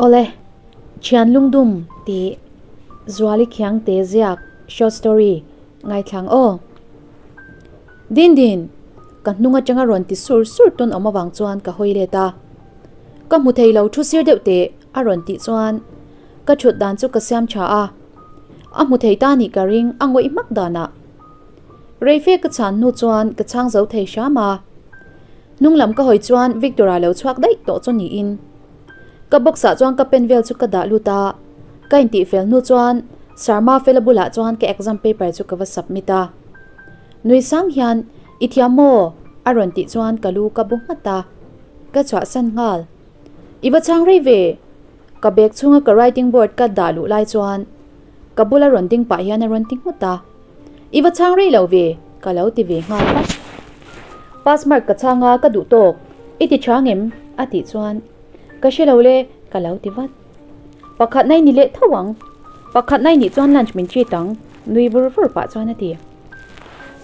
Awle, Thian Lungdum tih Zuali Khiangte ziak short story ngaithlang aw. Din din, ka hnung atanga rawn ti sur sur tawn awm avang chuan ka hawi let a. Ka hmu thei lo thu sir deuh teh a rawn tih chuan ka thut dan chu ka siam tha a. A hmu thei ta nih ka ring a ngawih hmak danah. Reife ka chhan hnu chuan ka chhang zo thei hram a. Hnung lam ka hawi chuan Victor-a lo chhuak daih tawh chu niin. Ka box ah chuan ka pen vel chu ka dah lut a, ka intih fel hnu chuan Sharma fela bulah chuan ka exam paper chu ka va submit a. Nui sang hian, I thiam maw? a rawn tih chuan ka lu ka bu nghat a, ka chhuahsan nghal. I va chhang rei ve! Ka bag chhunga ka writing board ka dah luh lai chuan ka bula rawn ding pah hian a rawn ti nghut a. I va chhang rei lo ve, ka lo ti ve nghal vat. Pass mark ka chhang a, ka duh tawk. I ti tha ngem? a tih chuan ka hre lo le, ka lo ti vat. Pakhat nai ni leh tho ang. Pakhat nai nih chuan lunch min treat ang, nui vur vur pah chuan a ti.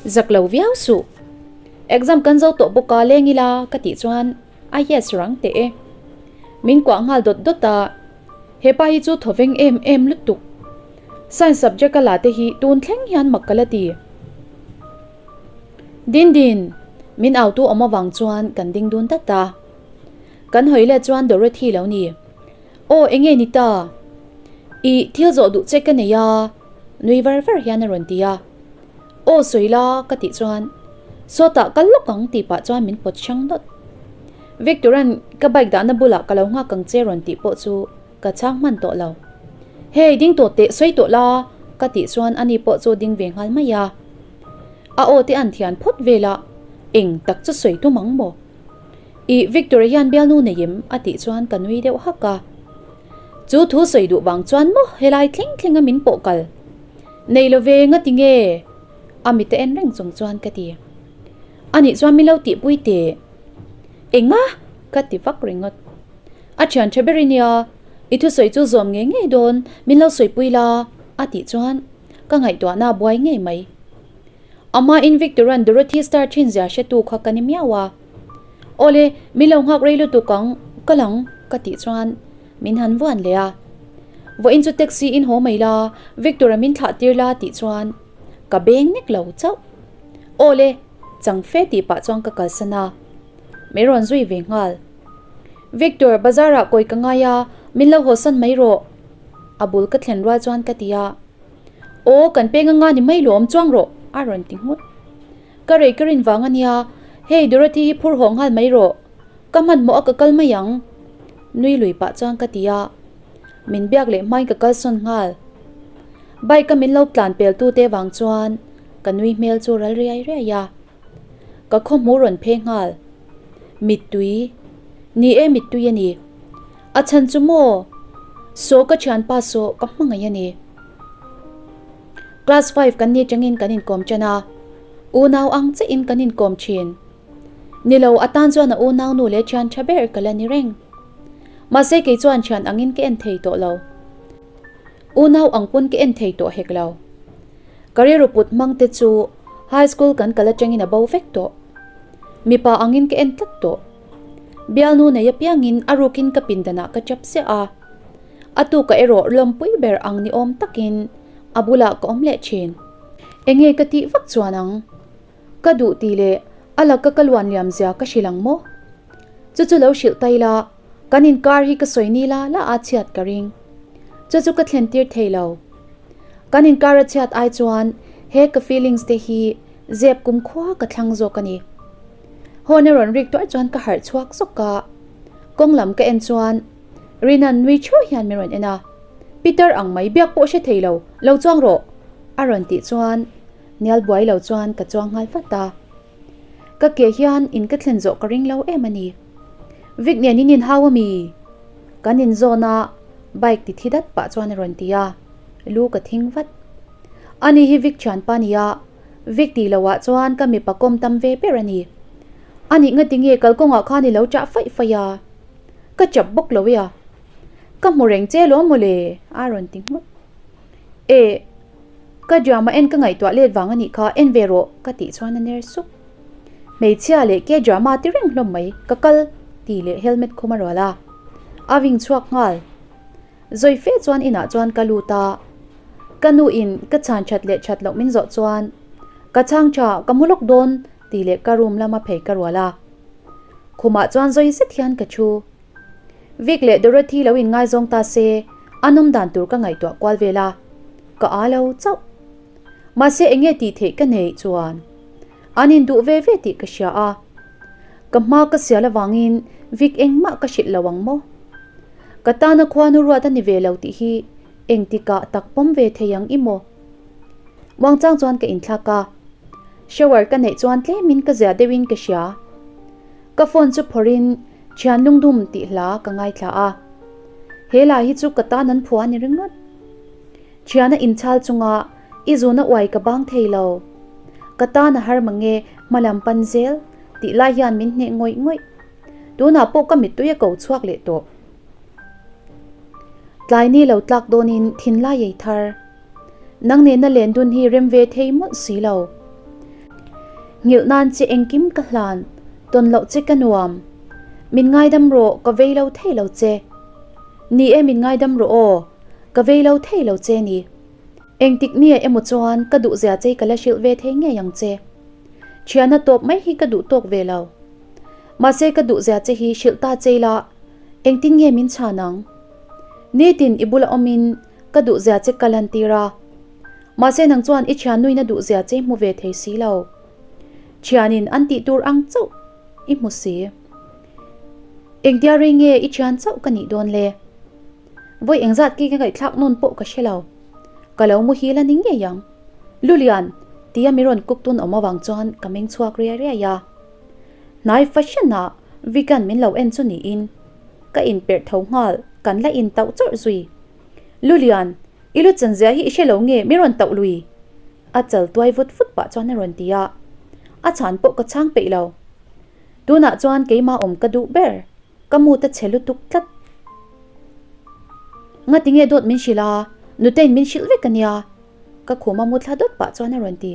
Zak lo viau suh. Exam kan zo tawh bawk a, leng ila, ka tih chuan a yes rang teh e. Min kuah nghal dawt dawt a, hepa hi chu thawveng em em lutuk. Science subject a la te hi tun thleng hian mak ka la ti. Din din, min au tu awm avang chuan kan ding dun dat a. Kan hawi let chuan Dorothy lo ni. Aw enge ni ta? I thil zawh duh che ka nei a, nui var var hian a rawn ti a. Aw sawi la ka tih chuan sawtah kal lawk ang tih pah chuan min pawt hrang dawt. Victor-a'n ka bike dahna bulah ka lo nghak ang che rawn tih pawh chu ka chhang hman tawh lo. Hey ding tawh teh sawi tawh la ka tih chuan ani pawh chu ding ve nghal mai a. A aw te an thian phawt vel a, eng tak chu sawi tum ang maw? Ih Victor-a hian bialnu nei em? a tih chuan ka nui deuh hak a. Chu thu sawi duh vang chuan maw helai thleng thleng a min pawh kal. Nei lo ve nga ti nge? A mite en reng chung chuan ka ti. Anih chuan min lo tihpui teh. Enga? Ka ti vak ringawt. A thian tha ber i nia, i thusawi chu zawm ngei ngei dawn, min lo sawipui la, a tih chuan ka ngaihtuahna a buai ngei mai. Amahin Victor-a'n Dorothy star thin zia hretu kha ka ni miau a. Awle, min lo nghak rei lutuk ang, ka lang, ka tih chuan min han vuan leh a. Vawiin chu taxi in haw mai la, Victor-a min thlah tir la tih chuan ka beng nek lo chauh. Awle, chang fe tih pah chuan ka kalsan a. Min rawn zui ve nghal. Victor, bazar-ah kawi ka ngai a, min lo hawsan mai rawh. A bul ka thlen rual chuan ka ti a. Aw, kan peng anga ni mai lawm chuang rawh, a rawn ti nghut. Ka rei ka rin vang a nia, hei Dorothy hi phur haw nghal mai rawh, ka hmanhmawh a ka kal mai ang, nui lui pah chuan ka ti a. Min biak leh hmain ka kalsawn nghal. Bike a min lo tlan pel tu te vang chuan ka nui hmel chu ral riai riai a. Ka khawhmu rawn phe nghal. Mittui. Ni e mittui a ni. A chhan chu maw? Saw ka thianpa saw ka hmangaih a ni. Class five kan ni tangin kan inkawm tan a, unau ang chiahin kan inkawm thin. Ni lo, a tan chuan a unau nu leh thian tha ber ka la ni reng. Mahse kei chuan thian angin ka en thei tawh lo. Unau ang pawn ka en thei tawh hek lo. Ka rilru put hmang te chu high school kan kal atangin a bo vek tawh. Mipa angin ka en tlat tawh. Bialnu nei apiangin a rukin ka pindanah ka chap siah a. A tuka erawh lawmpui ber ang ni awm takin a bulah ka awm leh thin. Enge ka tih vak chuan ang? Ka duh tih leh a laka ka luan liam zia ka hrilh ang maw? Chu chu lo hrilh ta ila, kan inkar hi ka sawi ni la la a chhiat ka ring. Chu chu ka thlen tir thei lo. Kan inkar a chhiat ai chuan he ka feelings te hi zep kumkhua ka thlang zawk a ni. Horn a rawn rik tuarh chuan ka harh chhuak zawk a, kawng lam ka en chuan Rina'n nui thuai hian min rawn en a, Peter ang mai biak pawh hre thei lo, lo chuang rawh a rawn tih chuan nial buai lo chuan ka chuang nghal vat a. Ka ke hian in ka thlen zawh ka ring lo em a ni. Vic nen in inhau a mi? Kan inzawn a, bike ti thi dat pah chuan a rawn ti a, lu ka thing vat. Ani hi Vic thianpa a ni a, Vic tih loh ah chuan ka mipa kawm tam ve ber a ni. Anih nga tinge kalkawngah khan i lo chah faih faih a? Ka chap bawk lo e a. Ka hmu reng che lo mawle a rawn ti nghut. E, ka drama en ka ngaihtuah let vang a nih kha en ve rawh ka tih chuan a ner sup. Hmeichhia leh ke drama ti reng hlawm mai ka kal tih leh helmet khum a rual a. A ving chhuak nghal. Zawi fe chuan inah chuan ka lut a, ka nu in ka chhan that leh that loh min zawh chuan ka chhang tha ka mu lawk dawn tih leh ka room lama phei ka rual a. Khumah chuan zawi zet hian ka thu. Vic leh Dorothy lo in ngaizawng ta se a nawm dan tur ka ngaihtuah kual vel a, ka aa lo chauh. Mahse enge tih theih ka neih chuan an induh ve ve tih ka hria a, ka hma ka sial avangin Vic engmah ka hrilh lo ang maw? Ka tana khuanu ruat a ni ve lo tih hi engtikah tak pawm ve thei ang i maw? Muangchang chuan ka inthlak a, shower ka neih chuan tlemin ka zia deuhin ka hria. Ka phone chu phawrhin Thian lungdum tih hla ka ngaithla a, he la hi chu ka tan an phua a ni ringawt. Thiana inchhal chunga i zuna uai ka bang thei lo. Ka tan a har mange hmalam pan zel tih lai hian min hneh ngawih ngawih. Tunah pawh ka mittui a ko chhuak leh tawh. Tlai ni lo tlak dawnin thinlai ei thar. Nang nena len dun hi rem ve thei mawlh si lo. Nghilh nan che engkim ka hlan, tawn loh che ka nuam. Min ngaidam rawh ka vei lo thei lo che. Ni e min ngaidam rawh aw, ka vei lo thei lo che ni. Engtik nia emaw chuan ka duhzia che ka la hrilh ve thei ngei ang che. Thiana tawp mai hi ka duh tawk ve lo. Mahse ka duhzia che hi hrilh ta che ila engtin nge min chhan ang? Nitin i bula awmin ka duhzia che ka lantir a. Mahse nang chuan i thiannuina duhzia che hmu ve thei si lo. Thianin an tih tur ang chauh i hmu si. Engtia rei nge i thian chauh ka nih dawn le? Vawi engzat ki ka ngaihthlak nawn pawh ka hre lo. Ka lo muhil a ni ngei ang. Lulian! tia mi rawn kuk tun awm avang chuan ka meng chhuak riai riai a. Hnai fashion ah vegan min lo en chu niin ka inperh tho nghal kan la in tauh chawrh zui. Lulian, i lu chanzia hi i hre lo nge mi rawn tauh lui? A chal tuai vut vut pah chuan a rawn ti a, a chhan pawh ka chhang peih lo. Tunah chuan keimah awm ka duh ber, ka mut a chhe lutuk tlat. Ngati nge dawt min hrilh a, nutein min hrilh vek a nia, ka khuma mu thla dawt pah chuan a rawn ti.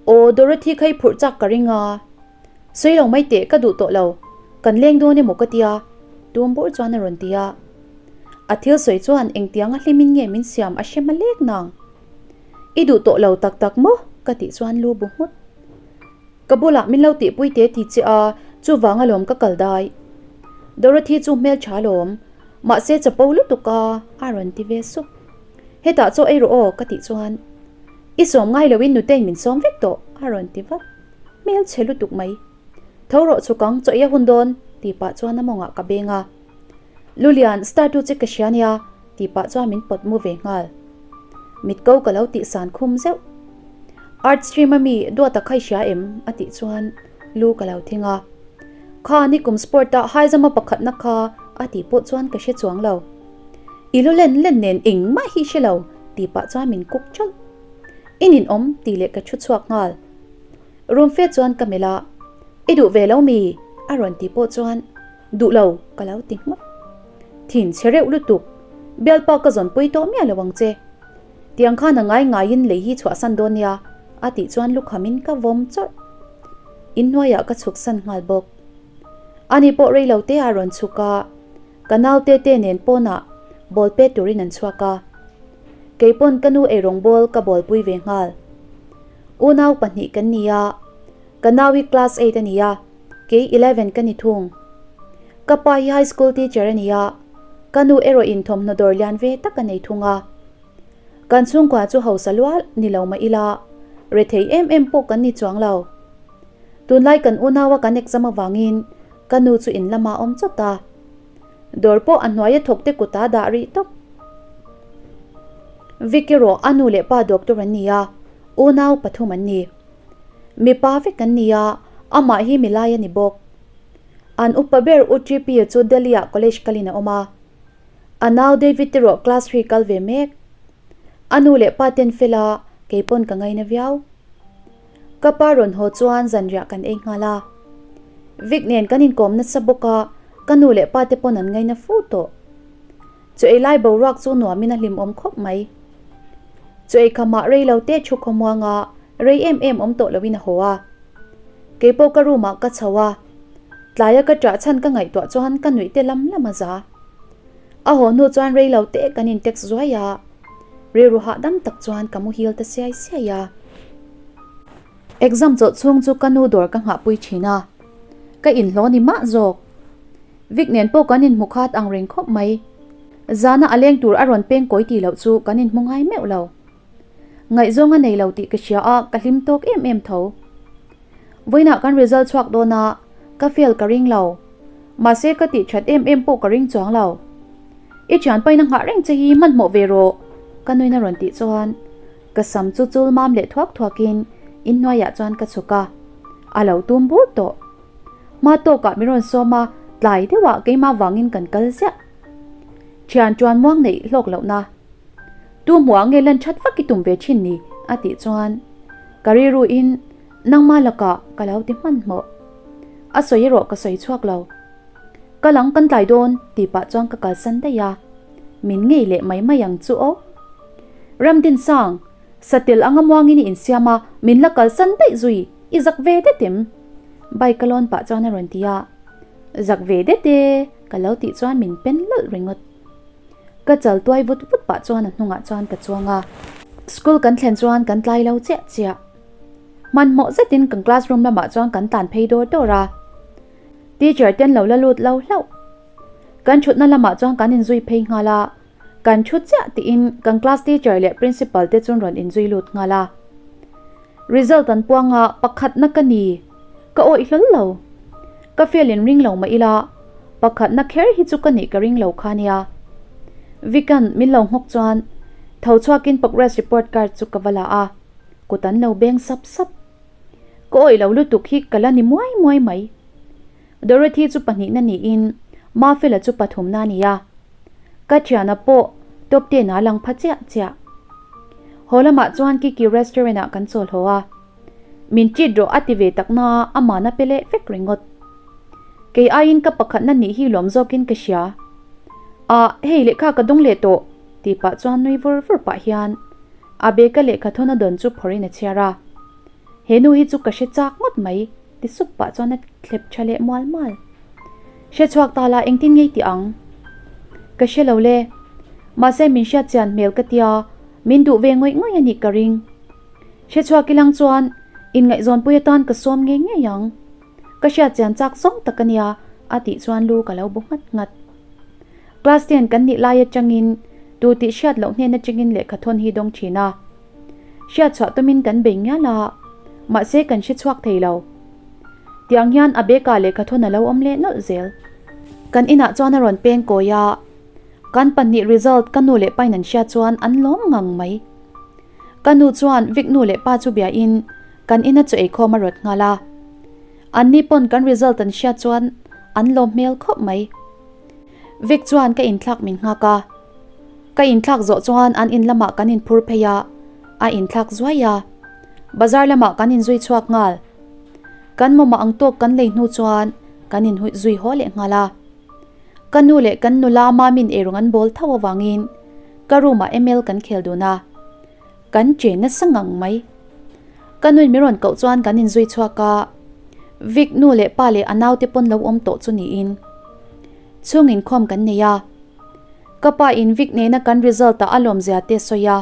Aw Dorothy kha i phurh chak ka ring a, sawi lo mai teh ka duh tawh lo, kan leng dawn emaw ka tia, tum bur chuan a rawn ti a. A thil sawi chuan engtianga hlimin nge min siam a hre hma lek nang. I duh tawh lo tak tak maw? ka tih chuan lu bu nghut. Ka bulah min lo tihpui te ti che a, chuvang alawm ka kal dai. Dorothy chu hmeltha alawm, mahse chapo lutuk a, a rawn ti ve sup. Hetah chaw ei rawh aw ka tih chuan. I sawm ngai loin nutein min sawm vek tawh, a rawn ti vat. Hmel chhe lutuk mai. Tho rawh chhuk ang, chaw ei a hun dawn, tih pah chuan a mawngah ka beng a. Lulian, star tu che ka hria nia, tih pah chuan min pawt mu ve nghal. Mit ko ka lo tih san khum zeuh. Art stream a mi duata kha i hria em? a tih chuan lu ka lo thing a. Kha nikum sport ah haizama pakhatna kha a tih pawh chuan ka hre chuang lo. I lu len len nen engmah hi hre lo tih pah chuan min kuk ṭalh. I ninawm tih leh ka thu chhuak nghal. Room fe chuan ka melh a, I duh ve lo mi? a rawn ti pawh chuan duh lo ka lo ti nghut. Thin chhe reuh lutuk, bialpa ka zawnpui tawh miah lo ang che. Tiang khan a ngai ngaiin lei hi chhuahsan dawn nia a tih chuan lukhamin ka vawm chawrh. Inhnuaiah ka chhuksan nghal bawk. Ani pawh rei lo te a rawn chhuk a. Ka naute te nen pawnah ball pet turin an chhuak a, keipawn ka nu eirawng bawl ka bawlpui ve nghal. Unau pahnih kan ni a, ka nau hi class eight a ni a, kei eleven ka ni thung. Ka pa hi high school teacher a ni a, ka nu erawhin thawmhnaw dawr lian ve tak a nei thung a. Kan chhungkua chu hausa lual ni lo mah ila, rethei em em pawh kan ni chuang lo. Tunlai kan unaua kan exam avangin Ka nu chu in lamah a awm chawt a, dawr pawh a hnuaia thawk te kutah a dah rih tawp. Vic erawh a nu leh pa doctor an ni a, unau pathum an ni. Mipa vek an ni a, amah hi milai a ni bawk. An upa ber U Trippy chu Delhi ah college kalin a awm a, a nau David erawh class three kal ve mek. A nu leh pa ten fel a, keipawn ka ngaina viau. Ka pa rawn haw chuan zanriah kan ei nghal a. Vic nen kan inkawm nasa bawk a, ka nu leh pa te pawn an ngaina fu tawh. Chu ei lai boruak chu nuamin a hlimawm khawp mai. Chu ei khamah rei lo te thu khawmuang a, rei em em awm tawh loin a haw a. Keipawh ka room ah ka chho a, tlaia ka ṭah chhan ka ngaihtuah chuan ka nuih te lam lam a za. A haw hnu chuan rei lo te kan in text zuai a, rilru hahdam tak chuan ka muhil ta siai siai a. Exam chawlh chhung chu ka nu dawr ka nghahpui thin a, ka inhlaw ni mah zawk. Vic nen pawh kan inhmu khat ang reng khawp mai. Zana a leng tur a rawn peng kawi tih loh chu kan inhmu ngai meuh lo. Ngaihzawng a nei lo tih ka hria a, ka hlim tawk em em tho. Vawiinah kan result chhuak dawn a, ka fail ka ring lo. Mahse ka tih that em em pawh ka ring chuang lo. I thianpaina nghah reng che hi hmanhmawh ve rawh, ka nuin a rawn tih chuan ka sam chu chul mam leh thuak thuakin inhnuaiah chuan ka chhuk a, a lo tum bur tawh. Hma tawkah min rawn sawm a, tlai deuhah keimah vangin kan kal ziah. Thian chuan muang neih hlawk lohna. Tu hmuah nge lan that vak i tum ve thin ni? a tih chuan ka rilruin nangma lakah ka lo ti hmanhmawh. A sawi erawh ka sawi chhuak lo. Ka lang kan tlai dawn tih pah chuan ka kalsan daih a, min ngei leh mai mai ang chu aw. Ramdinsang, satel anga muangin i insiam a, min la kalsan daih zui, i zak ve det em? Bike a lawn pah chuan a rawn ti a, Zak ve det e, ka lo tih chuan min pen lawlh ringawt. Ka chal tuai vut vut pah chuan a hnungah chuan ka chuang a. School kan thlen chuan kan tlai lo chiah chiah. Hmanhmawh zetin kan classroom lamah chuan kan tlan phei dawr dawr a. Teacher ten lo la lut lo hlauh. Kan thutna lamah chuan kan inzui phei nghal a. Kan thu chiah tiin kan class teacher leh principal te chuan rawn inzui lut nghal a. Result an puang a, pakhatna ka ni. Ka awih hlawl lo. Ka fail in ring lo mah ila, pakhatna kher hi chu ka nih ka ring lo kha nia. Vikan min lo nghawk chuan tho chhuakin progress report card chu ka va la a, kut an lo beng sap sap. Ka awih lo lutuk hi ka la ni muai muai mai. Dorothy chu pahnihna niin Mafela chu pathumna a ni a. Ka thiana pawh top ten a lang pha chiah chiah. Haw lamah chuan Kiki restaurant ah kan chawl haw a. Min treat rawh a ti ve tak na a mahna pe leh vek ringawt. Kei aiin ka pakhatna nih hi lawm zawkin ka hria. Ah, hei lehkha ka dawng leh tawh tih pah chuan nui vur vur pah hian a bag-a lehkha thawn a dawn chu phawrhin a chhiar a. He nu hi chu ka hre chak ngawt mai ti sup pah chuan a thlep tha leh mual mual. Hre chhuak ta la engtin ngei tih ang? Ka hre lo le. Mahse min hriat chian hmel ka tia, min duh ve ngawih ngawih a nih ka ring. Hre chhuak ilang chuan inngaihzawnpui atan ka sawm ngei ngei ang. Ka hriat chian chak zawng tak a nia a tih chuan lu ka lo bu nghat nghat. Class ten kan nih lai atangin tu tih hriat loh hnen atangin lehkha thawn hi dawng thin a. Hriat chhuah tumin kan bei ngial a, mahse kan hre chhuak thei lo. Tiang hian a bag ah lehkha thawn a lo awm leh nawlh zel. Kan inah chuan a rawn peng kawi a, kan pahnih result ka nu leh pain an hriat chuan an lawm ngang mai. Ka nu chuan Vic nu leh pa chu bia in kan ina chaw eikhawm a rawt nghal a. An ni pawn kan result an hriat chuan an lawm hmel khawp mai. Vic chuan ka inthlak min nghak a. Ka inthlak zawh chuan an in lamah kan inphur phei a, a inthlak zuai a. Bazar lamah kan inzui chhuak nghal. Kan mawmah ang tawk kan lei hnu chuan kan inzui haw leh nghal a. Ka nu leh kan nula Mamin eirawng an bawl tho avangin ka room ah ML kan khel dun a, kan che nasa ngang mai. Ka nuin min rawn koh chuan kan inzui chhuak a, Vic nu leh pa leh a naute pawn lo awm tawh chu niin chhung inkhawm kan nei a. Ka pa in Vic nena kan result ah a lawmzia te sawi a,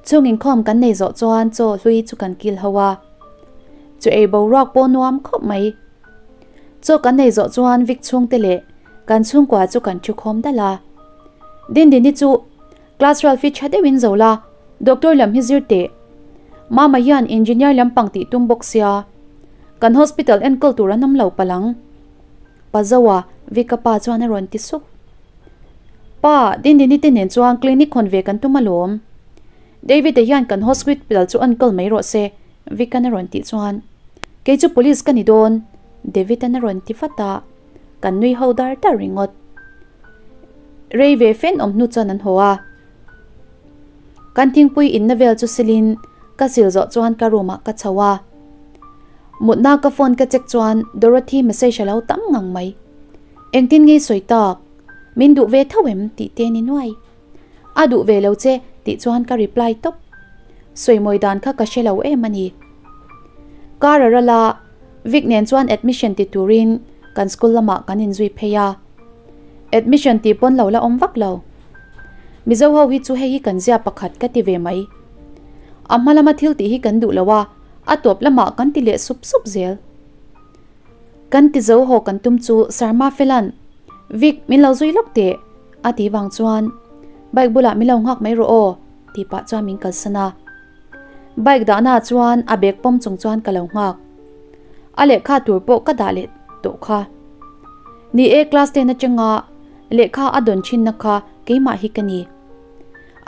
chhung inkhawm kan nei zawh chuan chaw hlui chu kan kil ho a, chu ei boruak pawh nuam khawp mai. Chaw kan nei zawh chuan Vic chhungte leh kan chhungkua chu kan thu khawm dal a. Dindini chu class rual fit tha deuhin zo la, doctor lam hi zir teh. Mama hian engineer lampang tih tum bawk sia, kan hospital enkawl tur an awm lo palang. Pa Zoa, Vic-a pa chuan a rawn ti sup. Pa, Dindini te nen chuan clinic hawn ve kan tum alawm. David-a hian kan hospital chu enkawl mai rawh se, Vic-a'n a rawn tih chuan. Kei chu police ka ni dawn, David-a'n a rawn ti vat a, kan nui ho dar dar ringawt. Rei ve fen awm hnu chuan an haw a. Kan thingpui inna vel chu silin ka sil zawh chuan ka room ah ka chho a. Mutna ka phone ka check chuan Dorothy message a lo tam ngang mai. Engtin ngei sawi tak? Min duh ve tho em? tih te ni nuai. A duh ve lo che tih chuan ka reply tawp. Sawimawi dan kha ka hre lo em a ni. Car a ral a, Vic nen chuan admission ti turin kan school lamah kan inzui phei a. Admission tih pawn lo la awm vak lo. Mizo ho hi chu hei hi kan zia pakhat ka ti ve mai. A hma lama thil tih hi kan duh lo a, a tawp lamah kan ti leh sup sup zel. Kan ti zo haw kan tum chu Sarma Felan, Vic min lo zui lawk teh a ti vang chuan bike bulah min lo nghak mai rawh aw tih pah chuan min kalsan a. Bike dahna ah chuan a bag pawm chung chuan ka lo nghak. A lehkha tur pawh ka dah leh tawh kha. Ni e class ten atanga lehkha a dawn thinna kha keimah hi ka ni.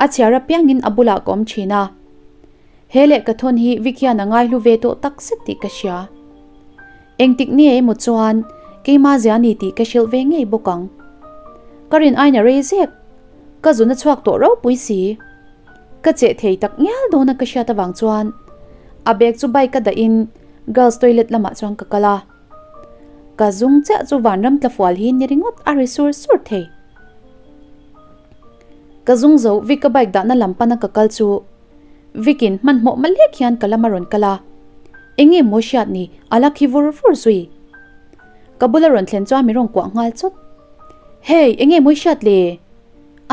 A chhiar apiangin a bulah ka awm thin a. He lehkha thawn hi Vic hian a ngaihlu ve tawh tak zet tih ka hria. Engtik nge emaw chuan keimah zia ni tih ka hrilh ve ngei bawk ang. Ka rin aina rei zek. Ka zun a chhuak tawh ropui si. Ka cheh thei tak ngial dawn a ka hriat avang chuan a bag chu bike a dah in girls toilet lamah chuan ka kal a. Ka zung chiah chu vanram tla fual hi ni ringawt a ri sur sur thei. Ka zung zo Vic-a bike dahna lam pana ka kal chu Vic-in hmanhmawh malek hian ka lam a rawn kal a. Enge maw hriat ni a la khi vur vur zui. Ka bula rawn thlen chuan min rawn kuah nghal chawt. Hey, enge maw i hriat le?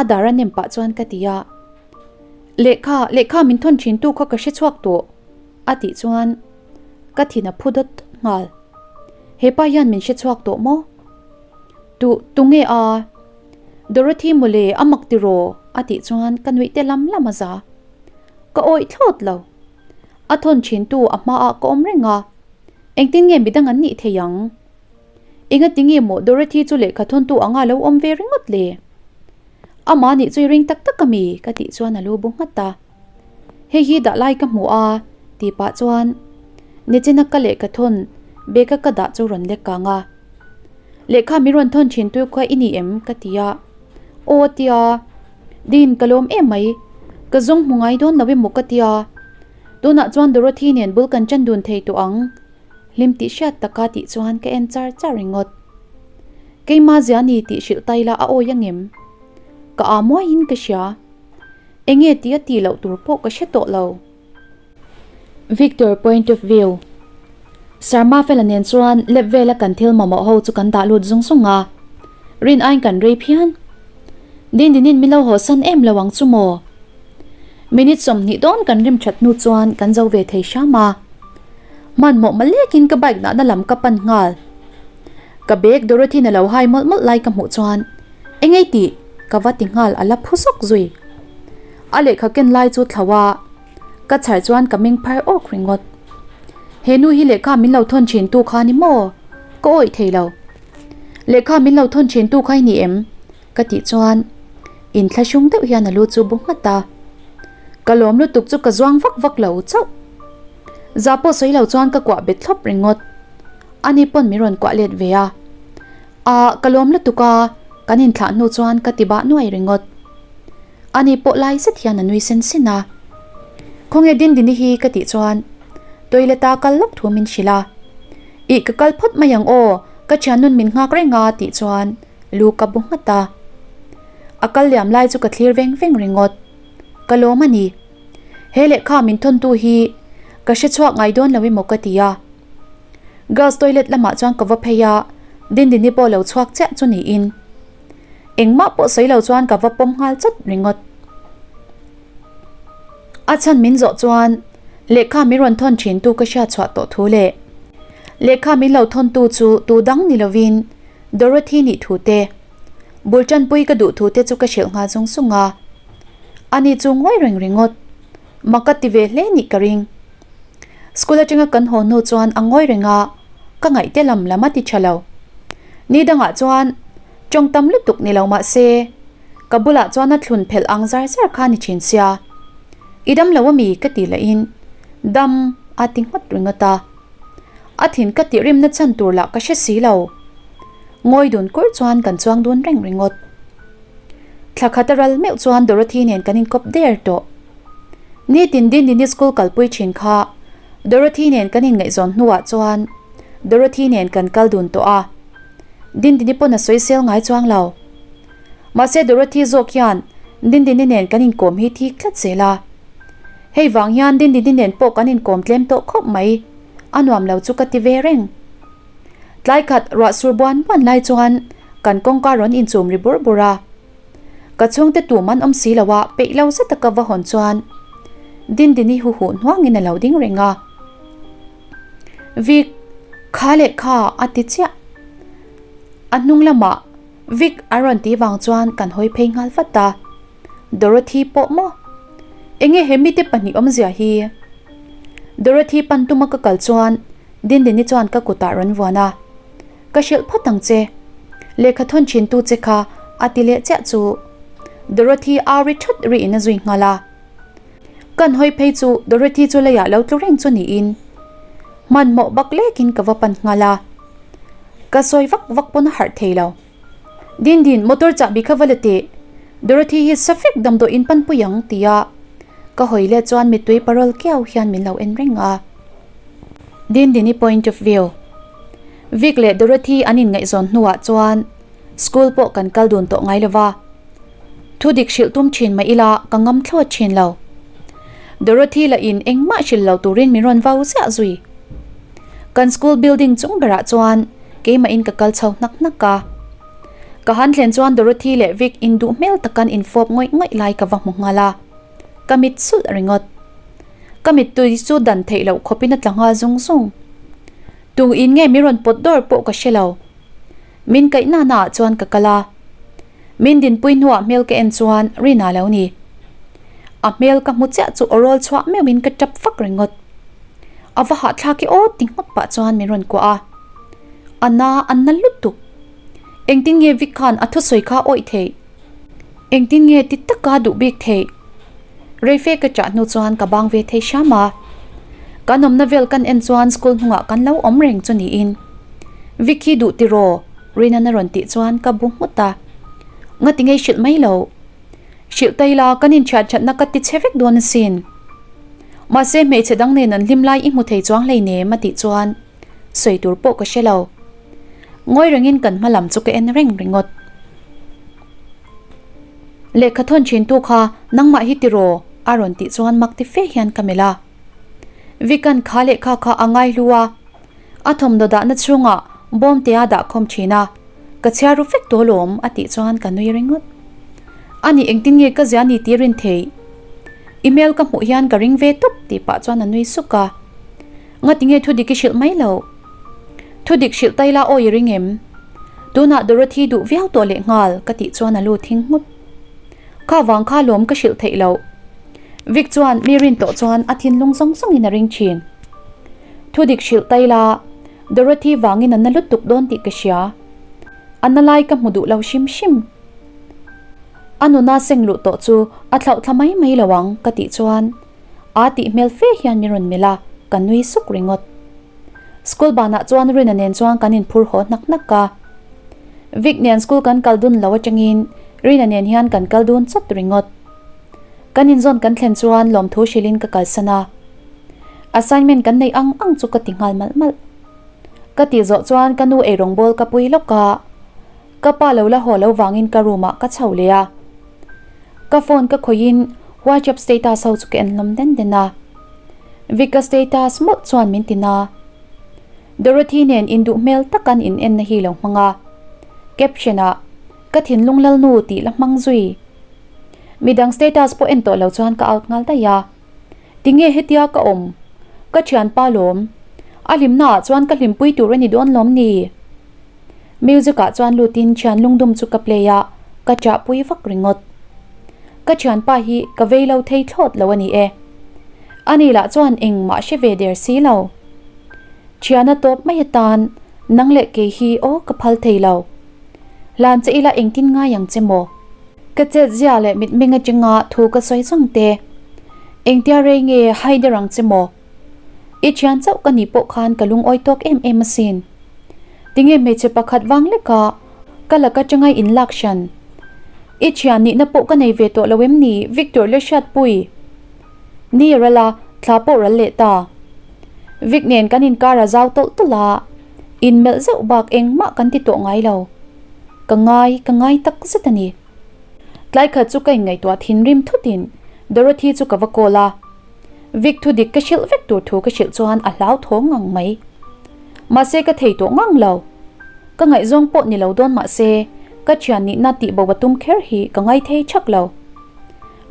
A dar a nem pah chuan ka ti a. Lehkha, lehkha min thawn thin tu kha ka hre chhuak tawh a tih chuan ka thin a phu dawt dawt nghal. Hepa hian min hre chhuak tawh maw? Tu, tunge a? Dorothy mawle a mak tiraw? a tih chuan ka nuih te lam lam a za. Ka awih thlawt lo. A thawn thin tu a hmaah ka awm reng a. Engtin nge midang an nih thei ang? Engati nge maw Dorothy chu lehkha thawntu anga lo awm ve ringawt le? Amah nih chu i ring tak tak a mi? ka tih chuan a lu bu nghat a. Hei hi dah lai ka hmu a tih pah chuan Nichina ka lehkha thawn bag a ka dah chu rawn lek kang a. Lehkha min rawn thawn thin tu kha i ni em? ka ti a. Aw a ti a. Din ka lawm em mai. Ka zawng hmu ngai dawn lo emaw ka ti a. Tunah chuan Dorothy nen bul kan ṭan dun thei tawh ang. Hlim tih hriat taka tih chuan ka en char char ringawt. Keimah zia ni tih hrilh tai la a awi angem? Ka aa muaiin ka hria. Enge tih a tih loh tur pawh ka hre tawh lo. Victor point of view. Sarma fela nen chuan lep vela kan thil mamawh ho chu kan dah lut zung zung a. Rin aiin kan rei phian. Dindinin min lo haw san em lo ang chu maw? Minute 20 dawn kan rim that hnu chuan kan zo ve thei hram a. Hmanhmawh malekin ka bike dahna lam ka pan nghal. Ka bag Dorothy na lo hai mawlh mawlh lai ka hmuh chuan engei tih ka va ti nghal a la phu zawk zui. A lehkha ken lai chu thlo a, ka chhar chuan ka meng phar awk ringawt. He nu hi lehkha min lo thawn thin tu kha ni maw? Ka awih thei lo. Lehkha min lo thawn thin tu kha i ni em? Ka tih chuan inthlahrung deuh hian a lu chu bu nghat a. Ka lawm lutuk chu ka zuang vak vak lo chauh. Za pawh sawi lo chuan ka kuah bet thlawp ringawt. Ani pawn min rawn kuah let ve a. Ah, ka lawm lutuk a, kan inthlah hnu chuan ka ti bah nuai ringawt. Ani pawh lai zet hian a nui sen sen a. Khawnge Dindini hi ka tih chuan toilet a kal lawk thu min hrilh a. Ih ka kal phawt mai ang aw, ka thiannun min nghak reng a tih chuan lu ka bu nghat a. A kal liam lai chu ka thlir veng veng ringawt. Ka lawm a ni. He lehkha min thawntu hi ka hre chhuak ngai dawn lo emaw ka ti a. Girls toilet lamah chuan ka va phei a, Dindini pawh lo chhuak chiah chu niin. Engmah pawh sawi lo chuan ka va pawm nghal chawt ringawt. A chhan min zawh chuan lehkha min rawn thawn thin tu ka hriat chhuah tawh thu leh lehkha min lo thawn tu chu tu dang ni lovin Dorothy nih thu te, bul tanpui ka duh thu te chu ka hrilh nghal zung zung a. Ani chu ngawi reng ringawt. Mak ka ti ve hle nih ka ring. School atanga kan haw hnu chuan a ngawi reng a, ka ngaih te lam lam a ti tha lo. Ni dangah chuan tawng tam lutuk ni lo mah se, ka bulah chuan a thlun phelh ang zar zar kha ni thin sia. I dam lo ami ka ti lahin dam a ti ngawt ringawt a. A thin ka tih rimna chhan tur lah ka hre si lo. Ngawi dun kur chuan kan chuang dun reng ringawt. Thla khat a ral meuh chuan Dorothy nen kan inkawp der tawh. Nitin Dindini school kalpui thin kha Dorothy nen kan inngaihzawn hnuah chuan Dorothy nen kan kal dun tawh a. Dindini pawn a sawisel ngai chuang lo. Mahse Dorothy zawk hian Dindini nen kan inkawm hi thik tlat zel a. Hei vang hian Dindini nen pawh kan inkawm tlem tawh khawp mai, a nuam lo chu ka ti ve reng. Tlai khat ruah sur buan buan lai chuan kan kawngka rawn inchum ri bur bur a. Ka chhungte tum an awm si lo a, peih lo zet a ka va hawn chuan Dindini hu huh hnuangin a lo ding reng a. Vic, kha leh kha a ti chiah. A hnung lamah Vic a rawn tih vang chuan kan hawi phei nghal vat a. Dorothy pawh maw? Enge he mite pahnih awmzia hi? Dorothy pan tuma ka kal chuan Dindini chuan ka kutah rawn vuan a. Ka hrilh phawt ang che. Lehkha thawn thin tu che kha a ti leh chiah chu Dorothy au ri thut ri in a zui nghal a. Kan hawi phei chu Dorothy chu leiah lo tlu reng chu niin hmanhmawh bak lekin ka va pan nghal a. Ka sawi vak vak pawn a harh thei lo. Dindin, motor chahbi kha va la teh. Dorothy hi safek damdawi in panpui ang tia ka hawi leh chuan mittui parawl kiau hian min lo en reng a. Dindini point of view. Vic leh Dorothy an inngaihzawn hnuah chuan school pawh kan kal dun tawh ngai lova. Thu dik hrilh tum thin mah ila ka ngam thlawt thin lo. Dorothy lah in engmah hrilh lo turin min rawn vau ziah zui. Kan school building chung berah chuan keimah in ka kal chho hnak hnak a. Ka han thlen chuan Dorothy leh Vic induh hmel takan infawp ngawih ngawih lai ka va hmu nghal a. Ka mit sulh ringawt. Ka mittui chu dan theih loh khawpin a tla nghal zung zung. Tung in nge min rawn pawt dawr pawh ka hre lo. Min kaih nana ah chuan ka kal a. Min dinpui hnuah hmel ka en chuan Rina lo ni. A hmel ka hmu chiah chu aw rawl chhuah meuhin ka tap fak ringawt. A va hahthlak i aw ti nghawt pah chuan min rawn kuah a. A na a na lutuk. Engtin nge Vic khan a thusawi kha awih theih? Engtin nge ti taka duh bik theih? Reife ka chah hnu chuan ka bang ve thei hram a. Kan awmna vel kan en chuan school hnungah kan lo awm reng chu niin. Vicky duh tiraw? Rinan a rawn tih chuan ka bu nghut a. Ngati ngei hrilh mai lo. Hrilh ta ila kan inthian thatna ka ti che vek dawn asin. Mahse hmeichhe dang nen an hlim lai i hmu thei chuang hleinem a tih chuan sawi tur pawh ka hre lo. Ngawi rengin kan hma lam chu ka en reng ringawt. Lehkha thawn thin tu kha nangmah hi tiraw? a rawn tih chuan mak ti fe hian ka melh a. Vikan kha lehkha kha a ngai hlu a, a thawmhnaw dahna chhungah bawm te a dah khawm thin a, ka chhiar ru vek tawh alawm a tih chuan ka nui ringawt. Ani engtin nge ka zia ni tih rin theih? I hmel ka hmuh hian ka ring ve tawp tih pah chuan a nui suk a. Ngati nge thu dik i hrilh mai loh? Thu dik hrilh ta ila aw i ring em? Tunah Dorothy duh viau tawh leh nghal ka tih chuan a lu thing nghut. Kha vang kha lawm ka hrilh theih loh. Vic chuan mi rin tawh chuan a thinlung zawng zawngin a ring thin. Thu dik hrilh ta ila Dorothy vangin a na lutuk dawn tih ka hria. A na lai ka hmu duh lo hrim hrim. A nuna seng luh tawh chu a thlauh thla mai mai lo ang ka tih chuan A tih hmel fe hian min rawn melh a, ka nui suk ringawt. School banah chuan Rina nen chuan kan inphur haw hnak hnak a. Vic nen school kan kal dun lo atangin Rina nen hian kan kal dun chawt ringawt. Kan inzawn kan thlen chuan lawmthu hrilhin ka kalsan a. Assignment kan neih ang ang chu ka ti nghal malh malh. Ka tih zawh chuan ka nu eirawng bawl ka pui lawk a, ka pa lo la haw lo vangin ka room ah ka chho leh a. Ka phone ka khawihin WhatsApp status ho chu ka en hlawm den den a. Vic-a status mawlh chuan min ti na. Dorothy nen induh hmel tak an in enna hi lo hmang a. Caption ah Ka thinlung lalnu tih la hmang zui. Midang status pawh en tawh lo chuan ka out nghal daih a. Tinge hetia ka awm? Ka thianpa lawm. A hlimna ah chuan ka hlimpui tur a ni dawn lawm ni? Music ah chuan lutin thian lungdum chu ka play a, ka chah pui vak ringawt. Ka thianpa hi ka vei lo thei thlawt lo a ni e. Ani lah chuan engmah hre ve der si lo. Thiana tawp mai atan nang leh kei hi aw ka phal thei lo. Hlan che ila engtin ngai ang che maw? Ka chet zia leh mitmeng atanga thu ka sawi zawng te. Engtia rei nge hai der ang che maw? I thian chauh ka nih pawh khan ka lungawi tawk em em asin. Tinge hmeichhe pakhat vang leka ka laka changai in lak hran. I thian nihna pawh ka nei ve tawh lo em ni Victor le Hriatpui? Ni ral a, thla pawh ral leh ta. Vic nen kan inkar a zau tawlh tawlh a, inmelh zeuh bak engmah kan ti tawh ngai lo. Ka ngai, ka ngai tak zet a ni. Tlai khat chu ka inngaihtuah thinrim thutin Dorothy chu ka va call a. Vic thu dik ka hrilh vek tur thu ka hrilh chuan a hlau thaw ngang mai. Mahse ka thei tawh ngang lo. Ka ngaihzawng pawh ni lo dawn mah se, ka thian nihna tih bo a tum kher hi ka ngai thei thak lo.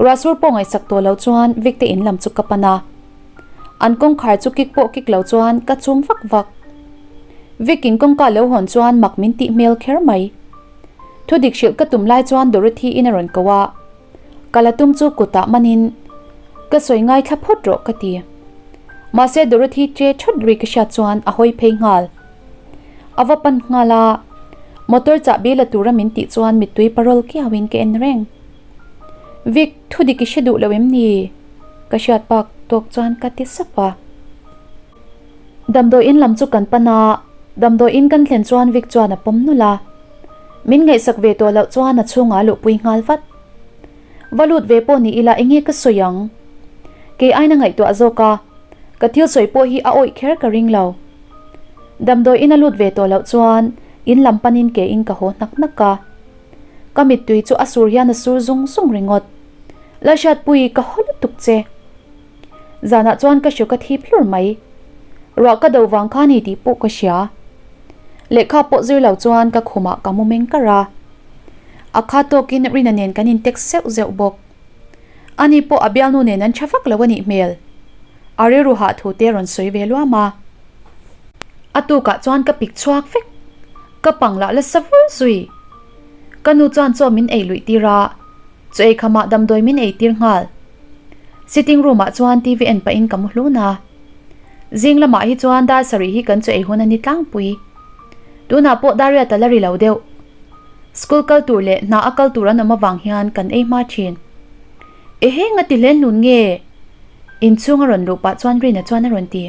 Ruahsur pawh ngaihsak tawh lo chuan Vic te in lam chu ka pan a. An kawngkhar chu kik pawh kik lo chuan ka chum vak vak. Vic in kawngka lo hawn chuan mak min tih hmel kher mai. Thudik hrilh ka tum lai chuan Dorothy in a rawn ko a. Ka la tum chu kutah manin ka sawi ngaithla phawt rawh ka ti. Mahse Dorothy che thawt ri ka hriat chuan a hawi phei nghal. A va pan nghal a, motor chahbi la tura min tih chuan mittui parawl kiauin ka en reng. Vic, thu dik i hre duh lo em ni? Ka hriat bak tawk chuan ka ti sap a. Damdawiin lam chu kan pan a, damdawiin kan thlen chuan Vic chuan a pawm nawlh a. Min ngaihsak ve tawh loh chuan a chhungah a luhpui nghal vat. Va lut ve pawh ni ila enge ka sawi ang? Kei aina ngaihtuah zawk a, ka thil sawi pawh hi a awih kher ka ring lo. Damdawiin a lut ve tawh loh chuan in lam panin ke in ka haw hnak hnak a. Ka mittui chu a sur hian a sur zung zung ringawt. Lalhriatpui ka haw lutuk che. Zanah chuan ka hru ka thip hlur mai. Ruah ka do vang kha ni tih pawh ka hria. Lehkha pawh zir lo chuan ka khumah ka mu meng kar a. A kha tawkin Rina nen kan in text zeuh zeuh bawk. Ani pawh a bialnu nen an tha vak lo a nih hmel. A rilru hah thu te rawn sawi ve luam a. A tukah chuan ka pik chhuak vek. Ka pang lah la sa vur zui. Ka nu chuan chaw min ei luih tir a. Chaw ei khamah damdawi min ei tir nghal. Sitting room ah chuan TV en pahin ka mu hlun a. Zing lamah hi chuan dar sarih hi kan chaw ei hun a ni tlangpui. Tunah pawh dar riat a la ri lo deuh. School kal tur leh hna a kal tur an awm avang hian kan ei hma thin. Ehe nga ti hlen hlun nge? Inchhung a rawn luh pah chuan Rina chuan a rawn ti.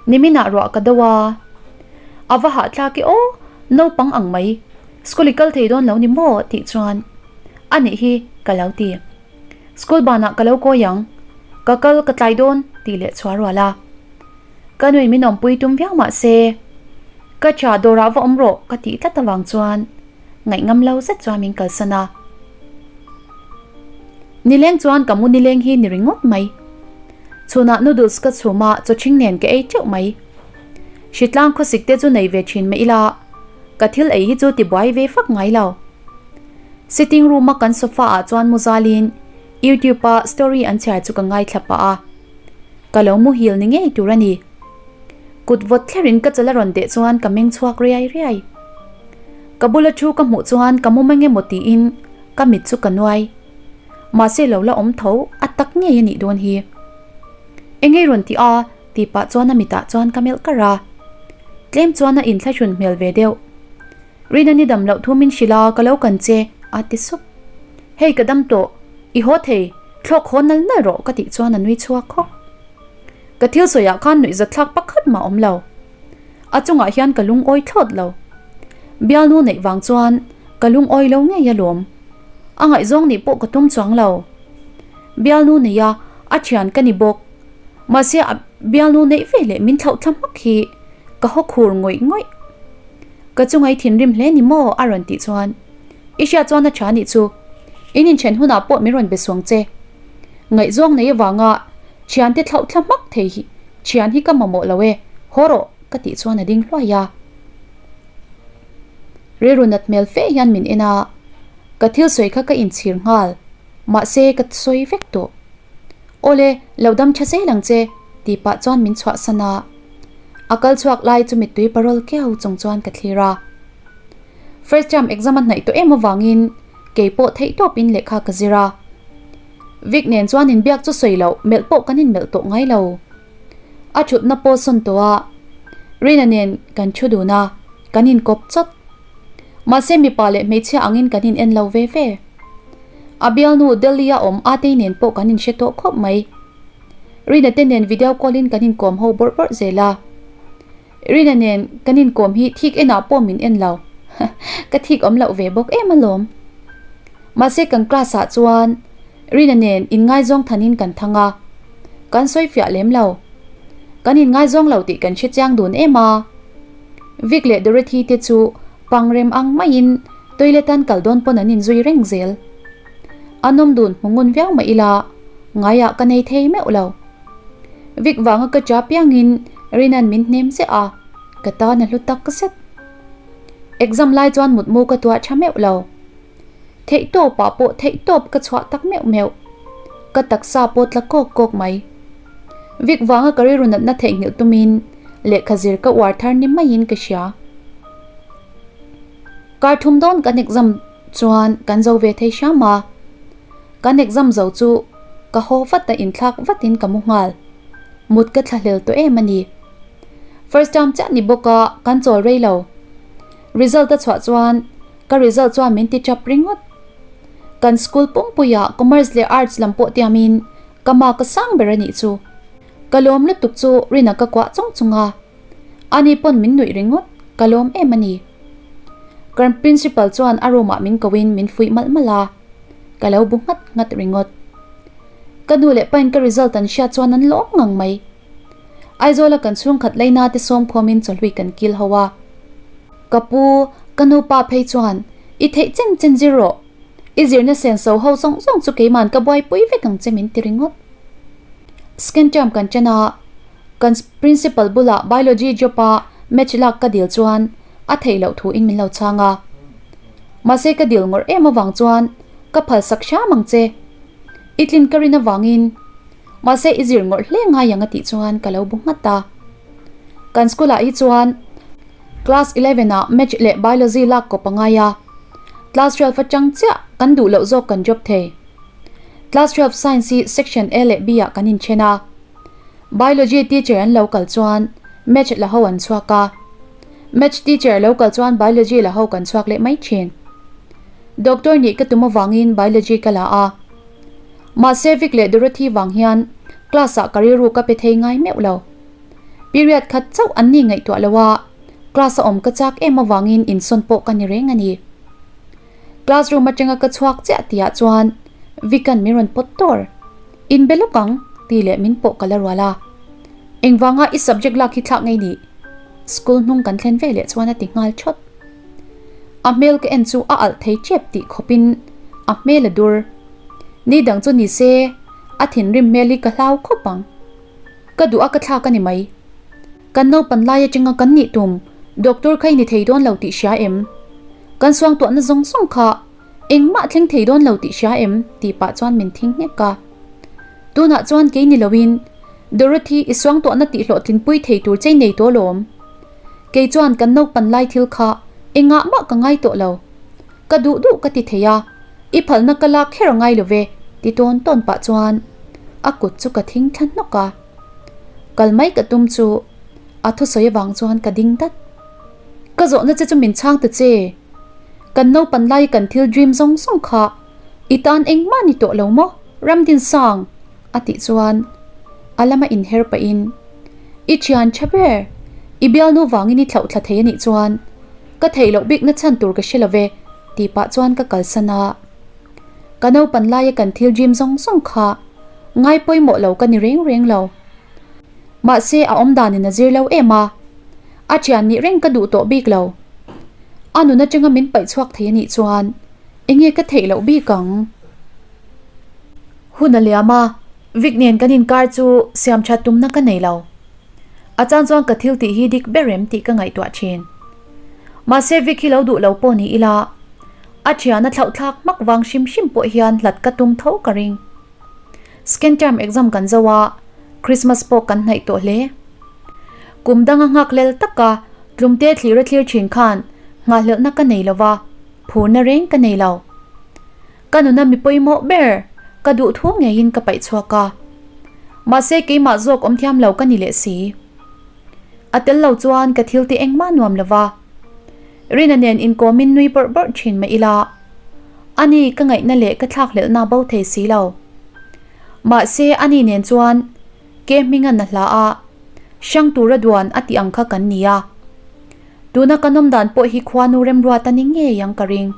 Niminah ruah ka do a. A va hahthlak e aw, naupang ang mai. School i kal thei dawn lo ni maw? tih chuan a nih hi ka lo ti. School banah ka lo kawi ang. Ka kal ka tlai dawn tih leh chhuah rual a. Ka nuin min awmpui tum viau mah se, Ka tha dawrah va awm rawh ka tih tlat avang chuan ngaihngam lo zet chuan min kalsan a. Nileng chuan ka mu nileng hi ni ringawt mai. Chhunah noodles ka chhum a, chawchhing nen ka ei teuh mai. Hritlang khawsik te chu nei ve thin mah ila, ka thil ei hi chu tibuai ve fak ngai lo. Sitting room a kan sofa ah chuan mu zalin YouTube a story an chhiar chu ka ngaithla pah a. Ka lo muhil ni ngei tur a ni. Kut vawt thlerin ka chal a rawn deh chuan ka meng chhuak riai riai. Ka bula thu ka hmuh chuan ka mu mang emaw tiin ka mit chu ka nuai. Mahse lo la awm tho a tak ngei a nih dawn hi. Engei rawn ti a tih pah chuan a mitah chuan ka melh kar a. Tlem chuan a inthlahrun hmel ve deuh. Rina ni dam loh thu min hrilh a ka lo kan che a ti sup. Hei ka dam tawh, i haw thei, thlawk haw nal nal rawh ka tih chuan a nui chhuak khawk. Ka thil sawiah khan nuih zathlak pakhat mah awm lo. A chungah hian ka lungawi thlawt lo. Bialnu neih vang chuan ka lungawi lo ngei alawm. A ngaihzawng nih pawh ka tum chuang lo. Bialnu nei a, a thian ka ni bawk. Mahse a bialnu neih ve leh min thlauh thla hmak hi ka haw khur ngawih ngawih. Ka chungai thinrim hle ni maw? a rawn tih chuan I hriat chuan a tha nih chu. In inthen hunah pawh min rawn be suang che. Ngaihzawng nei avanga thiante thlauh thla hmak thei hi thian hi ka mamawh lo e, haw rawh ka tih chuan a ding hluai a. Rilru nat hmel fe hian min en a, ka thil sawi kha ka inchhir nghal, mahse ka sawi vek tawh. Awle, lo dam tha zel ang che tih pah chuan min chhuahsan a. A kal chhuak lai chu mittui parawl kiau chung chuan ka thlir a. First term exam a hnaih tawh em avangin kei pawh theih tawpin lehkha ka zir a. Vic nen chuan inbiak chu sawi loh melh pawh kan inmelh tawh ngai lo. A thutna pawh sawn tawh a, Rina nen kan thu dun a, kan inkawp chawt. Mahse mipa leh hmeichhia angin kan in en lo ve ve. A bialnu Delhi a awm Atei nen pawh kan inhre tawh khawp mai. Rina te nen video call in kan inkawm ho bawrh bawrh zel a. Rina nen kan inkawm hi thik enah pawh min en lo. Ka thik awm loh ve bawk em alawm. Mahse kan class ah chuan Rina nen inngaizawng thanin kan thang a, kan sawi fiah lem lo. Kan inngaizawng lo tih kan hre chiang dun em a. Vic leh Dorothy te chu pangrem ang maiin toilet an kal dawn pawn an inzui reng zel. A nawm dun hmu ngun viau mah ila ngaiah ka nei thei meuh lo. Vic vanga ka cha piangin Rina'n min hnem ziah a, ka tan a hlu tak zet. Exam lai chuan mutmu ka tuah tha meuh lo. Theihtawp ah pawh theihtawp ka chhuah tak meuh meuh. Ka taksa pawh tla kawk kawk mai. Vik vanga ka rilru natna theihnghilh tumin lehkha zir ka uar thar ni maiin ka hria. Kar thum dawn kan exam chuan kan zo ve thei hram a. Kan exam zo chu ka haw vat a inthlak vatin ka mu nghal. Mut ka thlahlel tawh em a ni. First term chiah ni bawk a kan chawl rei lo. Result a chhuah chuan ka result chuan min ti tap ringawt. Kan school pumpuiah commerce leh arts lam pawh tiamin ka mark a sang ber a nih chu. Ka lawm lutuk chu Rina ka kuah chung chung a. Ani pawn min nuih ringawt, ka lawm em a ni. Kan principal chuan a room ah min ko in min fuih malh malh a, ka lo bu nghat nghat ringawt. Ka nu leh pain ka result an hriat chuan an lawm ngang mai. Aizawl a kan chhungkhat leina te sawm khawmin chawhlui kan kil ho a. Ka pu, ka nu pa phei chuan, I theih chen chen zir rawh. I zirna senso ho zawng zawng chu keiman ka buaipui vek ang che min ti ringawt. Second term kan chen a, kan principal bulah biology job a match lak ka dil chuan a theih loh thu in min lo chhang a. Mahse ka dil ngawrh em avang chuan ka phal sak hram ang che. I tlin ka rin avangin mahse i zir ngawrh hle ngai ang a tih chuan ka lo bu nghat a. Kan school ah hi chuan class 11 ah match leh biology lak kawp a ngai a, class 12 atang chiah kan duh loh zawk kan job thei. Class 12 science hi section A leh B ah kan inthen a. Biology teacher an lo kal chuan Maths la ho an chhuak a, Maths teacher lo kal chuan Biology la ho kan chhuak leh mai thin. Doctor nih ka tum avangin Biology ka la a. Mahse Vic leh Dorothy vang hian class ah ka rilru ka pe thei ngai meuh lo. Period khat chauh an ni ngaihtuah lo a, class a awm ka chak em avangin insawn pawh ka ni reng a ni. Classroom atanga ka chhuak chiah tihah chuan Vic-a'n min rawn pawt tawr. In be lawk ang tih leh min pawh ka la rual a. Engvanga i subject lak hi thlak ngei nih? School hnung kan thlen ve leh chuan a ti nghal thawt. A hmel ka en chu a alh thei tep tih khawpin a hmel a dur. Ni dang chu ni se a thinrim hmel hi ka hlau khawp ang. Ka duh a ka thlak a ni mai. Kan naupan lai atanga kan nih tum doctor kha i ni thei dawn lo tih hria em? Kan suangtuahna zawng zawng kha engmah thleng thei dawn lo tih hria em? tih pah chuan min thing nghek a. Tunah chuan kei ni loin Dorothy i suangtuahna tih hlawhtlinpui thei tur chei nei tawh lawm. Kei chuan kan naupan lai thil kha engah mah ka ngai tawh lo. Ka duh duh ka ti thei a, i phalna ka lak kher a ngai lo ve ti tawn tawn pah chuan a kut chu ka thing thla hnawk a. Kal mai ka tum chu a thusawi avang chuan ka ding dat. Ka zawhna che chu min chhang ta che. Kan naupan lai kan thil dream zawng zawng kha i tan engmah ni tawh lo maw Ramdinsang? a tih chuan a lama inher pahin I thian tha ber, i bialnu vangin i thlauh thla thei anih chuan ka theih loh bikna chhan tur ka hre lo ve tih pah chuan ka kalsan a. Ka naupan laia kan thil dream zawng zawng kha ngai pawimawh lo ka ni reng reng lo. Mahse a awm danin a zir lo em a, a thian nih reng ka duh tawh bik lo. A nun atanga min paih chhuak thei anih chuan enge ka theih loh bik ang? Hun a liam a, Vic nen kan inkar chu siam that tumna ka nei lo. A chan chuan ka thil tih hi dik ber em tih ka ngaihtuah thin. Mahse Vic hi lo duh lo pawh ni ila, a thian a thlauh thlak hmak vang hrim hrim pawh hian hlat ka tum tho ka ring. Second term exam kan zo a, Christmas pawh kan hnaih tawh hle. Kum danga nghakhlel taka tlumte thlir a thlir thin khan nghahhlelhna ka nei lova, phurna reng ka nei lo. Ka nuna mi pawimawh ber ka duh thu ngeiin ka paih chhuak a. Mahse keimah zawk awm thiam lo ka ni leh si. A tel lo chuan ka thil ti engmah nuam lova. Rina nen inkawmin nui bawrh bawrh thin mah ila, ani ka ngaihna leh ka thlakhlelhna bo thei si lo. Mahse ani nen chuan ke hminga na hla a, hrang tura duan a tih ang kha kan ni a. Tuna ka nawm dan pawh hi khuanu remruat a ni ngei ang ka ring.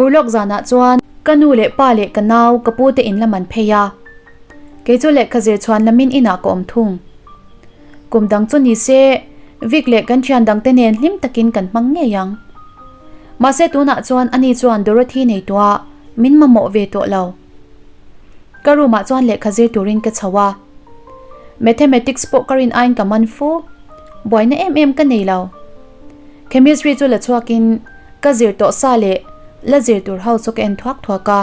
Urlawk zanah chuan ka nu leh pa leh ka nau ka pu te in lam an phei a. Kei chu lehkha zir chhuan lamin inah ka awm thung. Kum dang chu ni se, Vic leh kan thian dangte nen hlim takin kan hmang ngei ang. Mahse tunah chuan ani chuan Dorothy nei tuah min mamawh ve tawh lo. Ka room ah chuan lehkha zir turin ka chho a. Mathematics pawh ka rin aiin ka man fu. Buaina em em ka nei lo. Chemistry chu la chhuakin ka zir tawh sa leh la zir tur ho chu ka en thuak thuak a.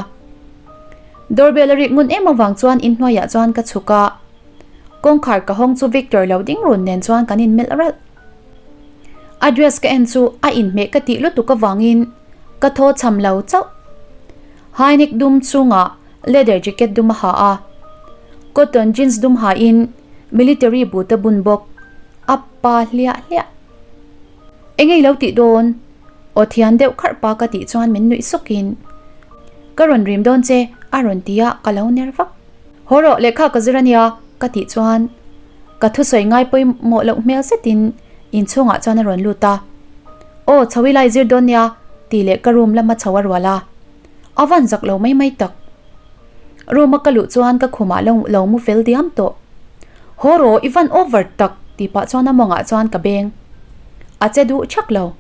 Doorbell a rik ngun em avang chuan inhnuaiah chuan ka chhuk a. Kawngkhar ka hawng chu Victor lo ding run nen chuan kan inmelh ralh. A dress ka en chu a inhmeh ka tih lutuk avangin ka thaw cham lo chauh. High neck dum chungah leather jacket dum a ha a, cotton jeans dum hain military boot a bun bawk, a pa hliah hliah. Eng ei lo tih dawn? Aw thian deuh kharh pa ka tih chuan min nuih sukin, Ka rawn rim dawn che a rawn ti a, ka lo ner vak. Haw rawh, lehkha ka zir ania ka tih chuan ka thusawi ngai pawimawh loh hmel zetin inchhungah chuan a rawn lut a. Aw, chho i lai zir dawn nia tih leh ka room lama chho a rual a. A van zak lo mai mai tak. Room a ka luh chuan ka khumah lo lo mu fel diam tawh. Haw rawh, i van over tak tih pah chuan a mawngah chuan ka beng. A che duh chak lo.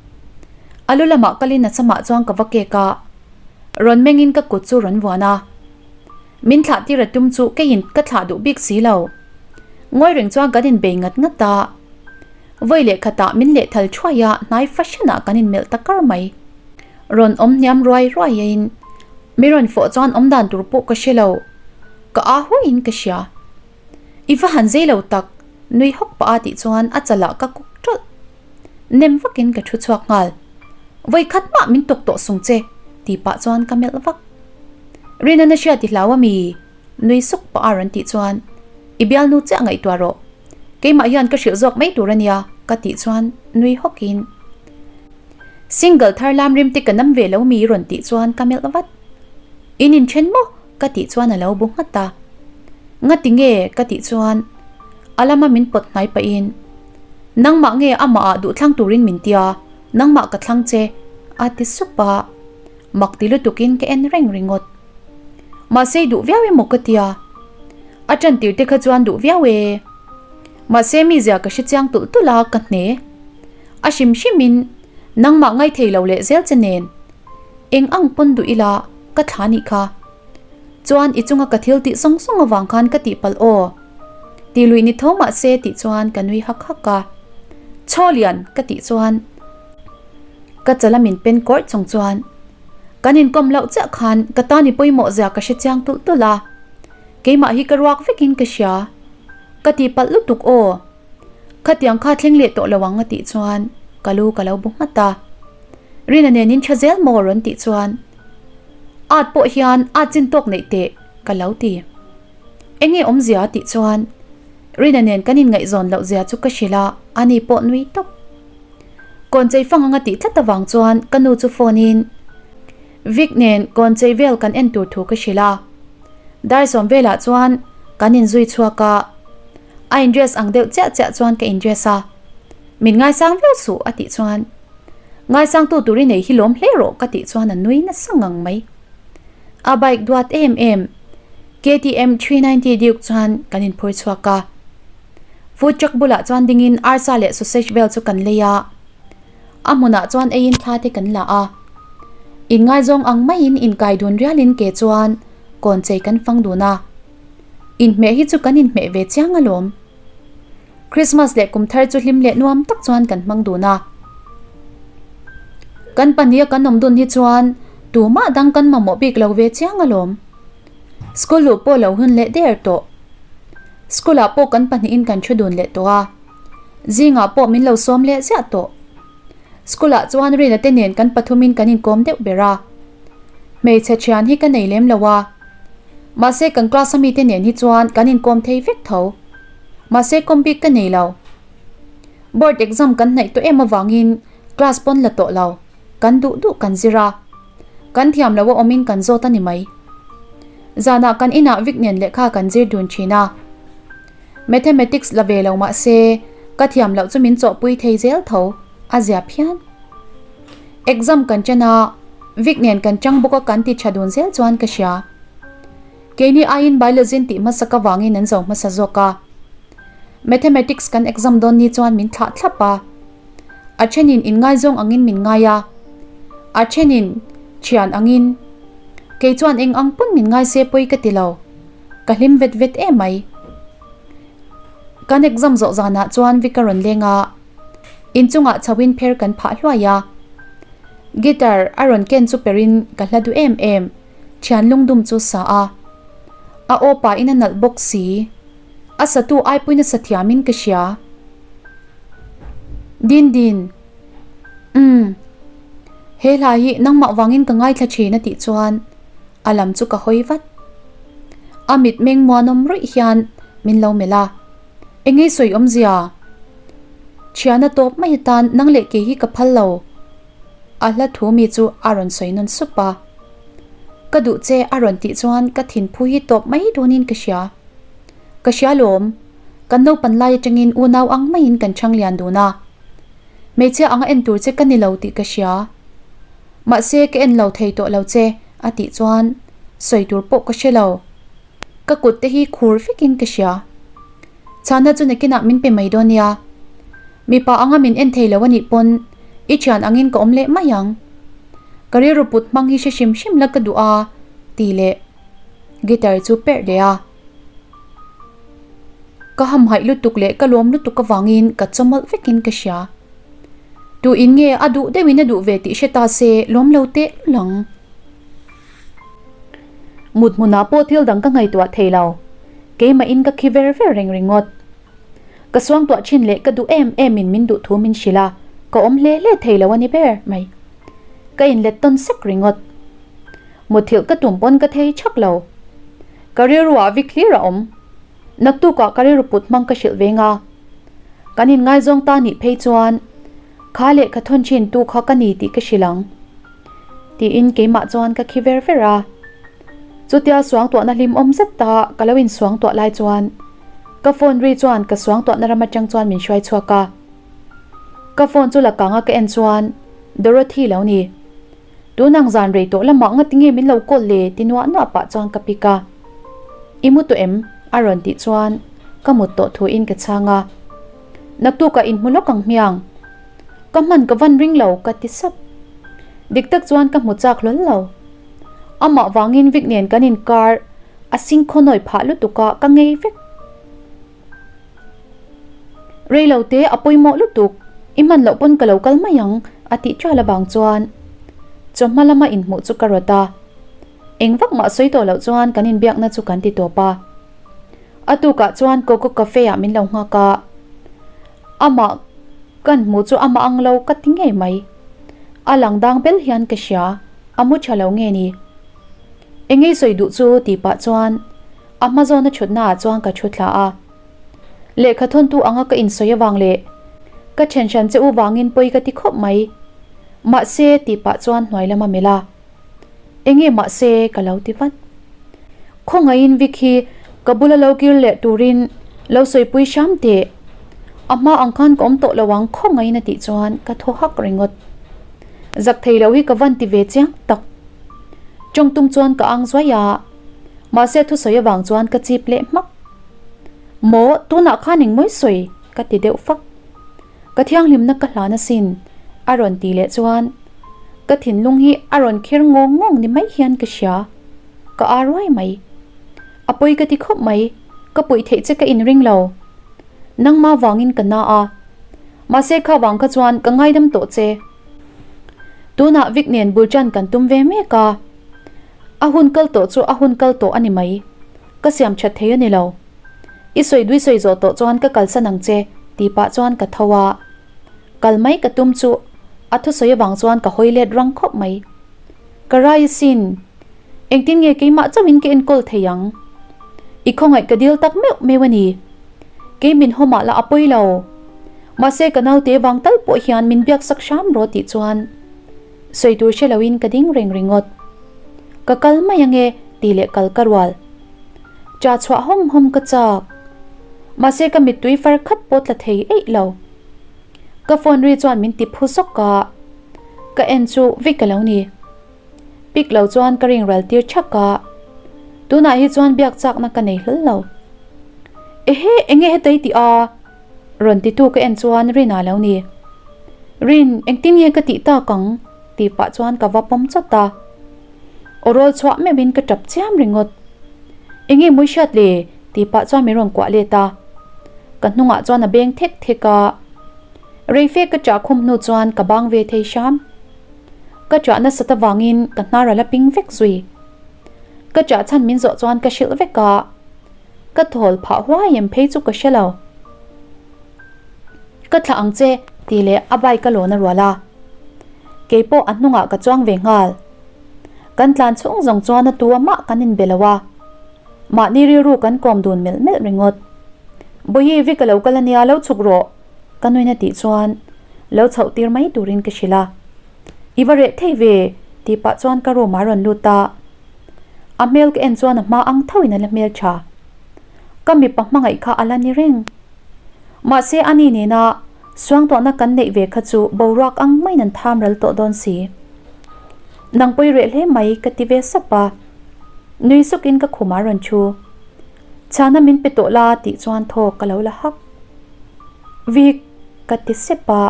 A lu lamah kalin a samah chuan ka va kek a. Rawn mengin ka kut chu rawn vuan a. Min thlah tir a tum chu keiin ka thlah duh bik si lo. Ngawi reng chuan kan inbei ngat ngat a. Vawi leh khatah min lehthal thuai a, hnai fashion ah kan inmelh ta kar mai. Rawn awm hniam ruai ruai in mi rawn fawh chuan awm dan tur pawh ka hre lo. Ka aa huaiin ka hria. I va han zei lo tak, nui hawk pah a tih chuan a chalah ka kuk tawlh. Nem vakin ka thu chhuak nghal. Vawi khat mah min tawk tawh sung che, tih pah chuan ka melh vak. Rina na hria ti hlau ami? Nui suk pah a rawn tih chuan, I bialnu chiah ngaihtuah rawh. Keimah hian ka hrilh zawk mai tur ania, ka tih chuan nui hawkin. Single thar lam rim te ka nam ve lo mi rawn tih chuan ka melh vat. In inthen maw? Ka tih chuan a lo bu nghat a. Ngati nge? Ka tih chuan a lama min pawt hnai pahin, Nangmah nge amah ah duh thlang turin min tia, nangmah ka thlang che, a ti sup a. Mak ti lutukin ka en reng ringawt. Mahse i duh viau emaw ka tia. A tan tir te kha chuan duh viau e. Mahse mi zia ka hre chiang tulh tulh a ka hne. A hrim hrimin nangmah ngai thei lo leh zel che nen. Eng ang pawn duh ila ka thla nih kha. Chuan i chunga ka thil tih sawng sawng avang khan ka tihpalh aw. Ti lui ni tho mahse tih chuan ka nui hak hak a. Chaw lian ka tih chuan ka chala min pen kawrh chung chuan kan inkawm loh chiah khan ka tan i pawimawh zia ka hre chiang tulh tulh a. Keimah hi ka ruak vekin ka hria. Ka tihpalh lutuk aw. Khatiang kha thleng leh tawh lo ang a tih chuan ka lu ka lo bu nghat a. Rina nen in tha zel maw rawn tih chuan At pawh hian at chin tawk neih teh ka lo ti. Enge awmzia a tih chuan Rina nen kan inngaihzawn loh zia chu ka hrilh a, ani pawh nui tawp. Kawn chei fang anga tih tlat avang chuan ka nu chu phone in Vic nen kawn chei vel kan en tur thu ka hrilh a. Dar sawm velah chuan kan inzui chhuak a, a in dress ang deuh chiah chiah chuan ka in dress a. Min ngaisang viau suh a tih chuan ngaisangtu tur i nei hi lawm hle rawh ka tih chuan a nui nasa ngang mai. A bike duat em em KTM 390 Duke chuan kan inphur chhuak a. Food truck bulah chuan dingin arsa leh sausage vel chu kan lei a. A hmunah chuan eiin thla te kan la a. Inngaizawng ang maiin inkai dun rialin ke chuan kawn chei kan fang dun a. Inhmeh hi chu kan inhmeh ve chiang alawm. Christmas leh kum thar chu hlim leh nuam tak chuan kan hmang dun a. Kan pahniha kan awm dun hi chuan tumah dang kan mamawh bik lo ve chiang alawm. School luh pawh lo hun leh der tawh. School ah pawh kan pahnihin kan thu dun leh tawh a. Zingah pawh min lo sawm leh ziah tawh. School ah chuan Rina te nen kan pathumin kan inkawm deuh ber a. Hmeichhe thian hi ka nei lem lo a. Mahse kan class a mite nen hi chuan kan inkawm thei vek tho. Mahse kawm bik ka nei lo. Board exam kan hnaih tawh em avangin class pawn la tawh lo. Kan duh duh kan zir a. Kan thiam lo a awmin kan zawt a ni mai. Zanah kan inah Vic nen lehkha kan zir dun thin a. Mathematics la ve lo mahse ka thiam loh chu min chawhpui thei zel tho a zia phian. Exam kan chen a, Vic nen kan chang bawk a kan ti tha dun zel chuan ka hria. Keini aiin biology in tih hmasak avangin an zo hmasa zawk a. Mathematics kan exam dawn ni chuan min thlah thlap a. A thenin inngaizawng angin min ngai a, a thenin thian angin. Kei chuan eng ang pawn min ngai se pawi ka ti lo. Ka hlim vet vet em mai. Kan exam zawh zanah chuan Vic a rawn leng a. Inchungah chhoin pher kan phah hluai a. Guitar a rawn ken chu perin ka hla duh em em, thian lungdum chu sa a. A aw pahin a nalh bawk si. A satu aipuina sa thiamin ka hria. Din Din. Umm. He hla hi nangmah vangin ka ngaithla thin a tih chuan a lam chu ka hawi vat. A mitmeng muanawm ruih hian min lo melh a. Enge sawi awmzia? Thiana tawp mai atan nang leh kei hi ka phal lo. A hla thu mi chu a rawn sawi nawn sup a. Ka duh che a rawn tih chuan ka thinphu hi tawp mai dawnin ka hria. Ka hria lawm. Kan naupan lai atangin unau ang maiin kan chhang lian dun a. Hmeichhia anga en tur che ka ni lo tih ka hria. Mahse ka en lo thei tawh lo che a tih chuan sawi tur pawh ka hre lo. Ka kut te hi khur vekin ka hria. Chhana chu nakinah min pe mai dawn nia. Mipa anga min en thei lo a nih pawn i thian angin ka awm leh mai ang. Ka rilru put hmang hi hre hrim hrim la ka duh a tih leh guitar chu perh leh a. Ka hamhaih lutuk leh ka lawm lutuk avangin ka chawmawlh vekin ka hria. Tu in nge a duh deuhin a duh ve tih hre ta se lawm lo teh lul ang. Mut hmunah pawh thil dang ka ngaihtuah thei lo. Keimahin ka khi ver ver reng ringawt. Ka suangtuah thin leh ka duh em emin min duh thu min hrilh a, ka awm hle hle thei lo a ni ber mai. Ka inlet tawn sek ringawt. Muthilh ka tum pawn ka thei chhak lo. Ka rilruah vik hlir a awm. Naktukah ka rilru put hmang ka hrilh ve nga. Kan inngaizawng ta nih phei chuan kha lehkha thawn thin tu kha ka ni tih ka hrilh ang. Tiin keimah chuan ka khi ver ver a. Chutia suangtuahna hlim awm zet ta ka lo insuangtuah lai chuan ka phone ri chuan ka suangtuahna ram atang chuan min hruai chhuak a. Ka phone chu la kanga ka en chuan Dorothy lo ni. Tunang zan rei tawh lamah ngati nge min lo call le ti nuah nuah pah chuan ka pick a. I mu tawh em? a rawn tih chuan ka mut tawh thu in ka chhang a. Naktukah inhmu lawk ang hmiang. Ka hman ka van ring lo ka ti sap. Dik tak chuan ka hmu chak hlawl lo. Amah vangin Vic nen kan inkar a singkhaw nawi phah lutuk a ka ngei vek. Rei lo te a pawimawh lutuk, i hman loh pawn ka lo kal mai ang a tih ṭal avang chuan chawhma lama inhmuh chu ka rawt a. Eng vak mah sawi tawh loh chuan kan inbiakna chu kan ti tawp a. A tukah chuan Coco Cafe ah min lo nghak a. Amah kan hmuh chu amah ang lo ka ti ngei mai. A lang dang bel hian ka hria, a mu tha lo nge ni? Engei sawi duh chu tih pah chuan a hma zawna thutna ah chuan ka thu thla a. Lehkha thawntu anga ka insawi avang leh ka then hran che u vangin pawi ka ti khawp mai. Mahse tih pah chuan hnuai lama melh a. Enge mahse ka lo ti vat. Khawngaihin Vic hi ka bula lo kir leh turin lo sawipui hram teh. A hma ang khan ka awm tawh lo ang khawngaihin a tih chuan ka thaw hak ringawt. Zak thei lo hi ka van ti ve chiang tak. Tawng tum chuan ka ang zuai a, mahse thusawi avang chuan ka chip leh hmak. Maw tunah khan engmawi sawi ka ti deuh fak. Ka thianghlimna ka hlan asin a rawn ti leh chuan ka thinlung hi a rawn khir ngawng ngawng ni mai hian ka hria. Ka â ruai mai. A pawi ka ti khawp mai, ka puih theih che ka inring lo. Nangma vangin ka na a. Mahse kha vang kha chuan ka ngaidam tawh che. Tunah Vic nen bul tan kan tum ve mek a. A hun kal tawh chu a hun kal tawh a ni mai. Ka siam that thei a ni lo. I sawi dui sawi zawh tawh chuan ka kalsan ang che tih pah chuan ka tho a. Kal mai ka tum chu a thusawi avang chuan ka hawi let rang khawp mai. Ka rai asin. Engtin nge keimah chauhin ka enkawl thei ang? I khawngaih ka dil tak meuh meuh a ni. Kei min haw mah la a pawi lo. Mahse ka naute vang tal pawh hian min biak sak hram rawh tih chuan sawi tur hre loin ka ding reng ringawt. Ka kal mai ange tih leh kal ka rual. Cha chhuah hawm hawm ka chak. Mahse ka mittui far khat pawh tla thei eih lo. Ka phone ri chuan min ti phu zawk a. Ka en chu vek a lo ni. Pick lo chuan ka ring ral tir thak a. Tunah hi chuan biak chakna ka nei hlawl lo. Ehe enge hetai tih a? Rawn titu ka en chuan Rin a lo ni. Rin engtin nge ka tih tak ang? Tih pah chuan ka va pawm chawt a. Aw rawl chhuah meuhin ka tap chiam ringawt. Enge mawi hriat le? Tih pah chuan min rawn kuah let a. Ka hnungah chuan a beng thek thek a. Reife ka ṭah khum hnu chuan ka bang ve thei hram. Ka ṭah nasat avangin ka hnar a la ping vek zui. Ka ṭah chhan min zawh chuan ka hrilh vek a, ka thawl phah huai em phei chu ka hre lo. Ka thlah ang che tih leh a bike a lawn a rual a. Keipawh a hnungah ka chuang ve nghal. Kan tlan chhung zawng chuan a tu a mah kan inbe lo a. Mahni rilru kan kawm dun melh melh ringawt. Bawihi vi ka lo kal ania lo chhuk rawh ka nuin a tih chuan lo chhoh tir mai turin ka hrilh a. I va reh thei ve tih pah chuan ka room ah a rawn lut a. A hmel ka en chuan a hma ang thoin a la hmel tha. Ka mipa hmangaih kha a la ni reng. Mahse ani nena suangtuahna kan neih ve kha chu boruak ang maiin an tham ral tawh dawn si. Nang pawi reh hle mai ka ti ve sap a. Nui sukin ka khumah a rawn thu. Chhana min pe tawh la tih chuan thaw ka lo la hak. Vik ka ti sep a.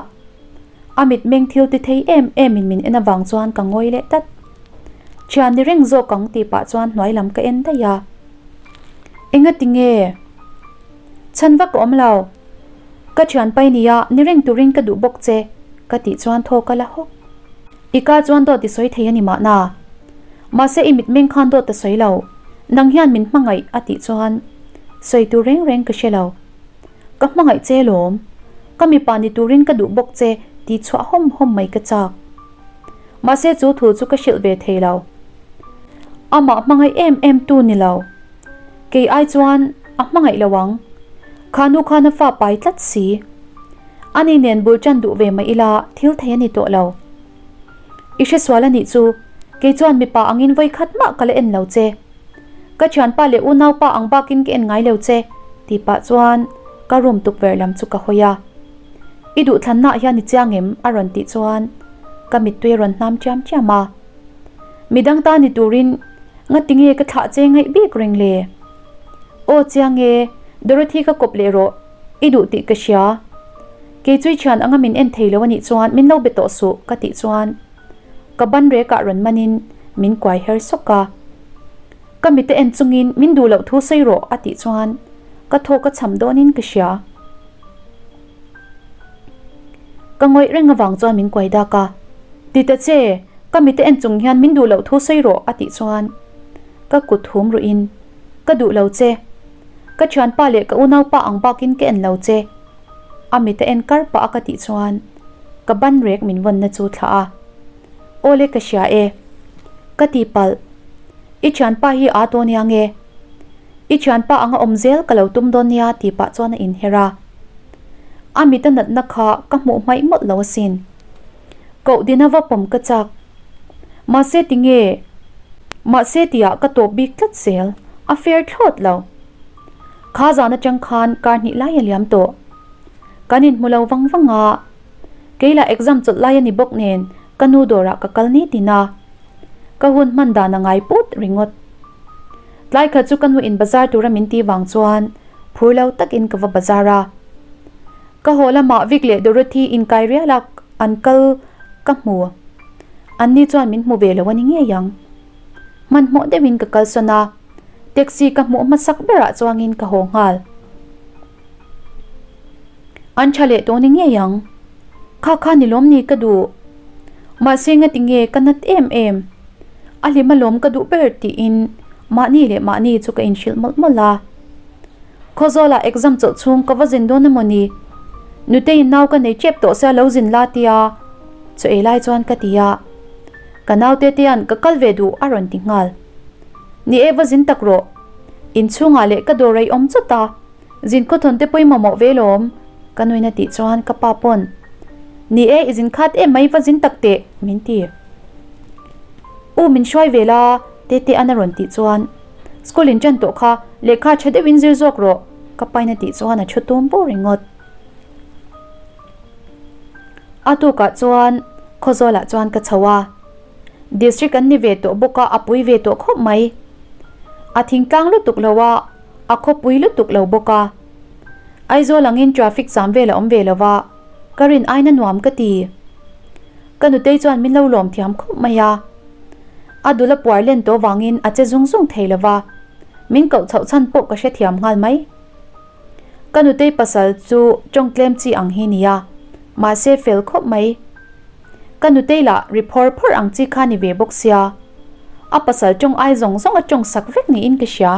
A mitmeng thil ti thei em em in min en avang chuan ka ngawi leh tlat. Thian ni reng zawk ang tih pah chuan hnuai lam ka en daih a. Enga ti nge? Chhan vak ka awm lo. Ka thian pai nia ni reng turin ka duh bawk che ka tih chuan thaw ka la hawk. I ka chuan dawt i sawi thei a ni mahna. Mahse i mitmeng khan dawt a sawi lo. Nang hian min hmangaih a tih chuan sawi tur reng reng ka hre lo. Ka hmangaih che lawm. Ka mipa ni turin ka duh bawk che tih chhuah hawm hawm mai ka chak. Mahse chu thu chu ka hrilh ve thei lo. Amah hmangaih em em tu ni lo. Kei ai chuan a hmangaih lo ang. Kha nu khan a fa pai tlat si. Ani nen bul tan duh ve mai ila thil thei a ni tawh lo. I hresual a nih chu, kei chuan mipa angin vawi khat mah ka la en lo che. Ka thianpa leh unaupa ang bakin ka en ngai lo che, tih pah chuan ka room tukverh lam chu ka hawi a. I duhthlannaah hian i chiang em? a rawn tih chuan ka mittui a rawn hnam chiam chiam a. Midang ta ni turin ngati nge ka thlah che ngaih bik reng le? Aw chiang e, Dorothy ka kawp leh rawh, i duh tih ka hria. Kei chui thian anga min en thei lo a nih chuan min lo be tawh suh ka tih chuan ka ban rekah rawn manin min kuai her sawk a. Ka mite en chungin min duh loh thu sawi rawh a tih chuan ka thaw ka cham dawnin ka hria. Ka ngawih reng avang chuan min kuai dak a. Ti ta che, ka mite en chung hian min duh loh thu sawi rawh a tih chuan ka kut hum ruhin ka duh lo che. Ka thianpa leh ka unaupa ang bakin ka en lo che. A mit a en kar pah a ka tih chuan ka ban rek min vawnna chu thlah a. Awle ka hria e. Ka ti palh. I thianpa hi aa taw nia nge? I thianpa anga awm zel ka lo tum dawn nia tih pah chuan a inher a. A mit a natna kha ka hmuh hmaih mawlh lo asin. Koh dina va pawm ka chak. Mahse tinge? Mahse tiah ka tawp bik tlat zel. A fair thlawt lo. Kha zan atang khan kar hnih lai a liam tawh. Kan inhmu lo vang vang a, keilah exam chawlh lai a ni bawk nen ka nu dawrah ka kal ni tin a. Ka hun hman dan a ngai put ringawt. Tlai khat chu ka nu in bazar tura min ti vang chuan phur lo takin ka va bazar a. Ka haw lamah Vic leh Dorothy inkai rial a an kal ka hmu. Anni chuan min hmu ve lo a ni ngei ang. Hmanhmawh deuhin ka kalsawn a. Taxi ka hmuh hmasak berah chuangin ka haw nghal. An tha leh tawh ni ngei ang. Kha kha ni lawm ni ka duh. Mahse ngati nge ka nat em em. A hlim alawm ka duh ber tiin mahni leh mahni chu ka inhrilh mawlh mawlh a. Khawzawlah exam chawlh chhung ka va zin dawn emaw ni. Nuteiin nau ka nei tep tawh sia lo zin la tia chaw ei lai chuan ka ti a. Ka naute tean ka kal ve duh a rawn ti nghal. Ni e va zin tak rawh. Inchhungah leh ka dawr a i awm chawt a, zin khawthawn te pawh i mamawh ve lawm, ka nuin a tih chuan ka pa pawn, Ni e i zin khat em mai va zin tak teh, min ti. U min hruai ve la, Tete an a rawn tih chuan, School in ṭan tawh kha lehkha ṭha deuhin zir zawk rawh, ka pain a tih chuan a ṭhu tum bur ringawt. A tukah chuan Khawzawlah chuan ka chho a. District an ni ve tawh bawk a, a pui ve tawh khawp mai. A thingtlang lutuk lo a, a khawpui lutuk lo bawk a. Aizawl angin traffic jam vel a awm ve lo va, ka rin aina nuam ka ti. Ka nutei chuan min lo lawm thiam khawp mai a. A dul a puar len tawh vangin a che zung zung thei lo va, min koh chhoh chhan pawh ka hrethiam nghal mai. Ka nutei pasal chu tawng tlem chi ang hi nia. Mahse fel khawp mai. Ka nutei lah ri phawr phawr ang chi kha ni ve bawk sia. A pasal tawng ai zawng zawng a tawng sak vek niin ka hria.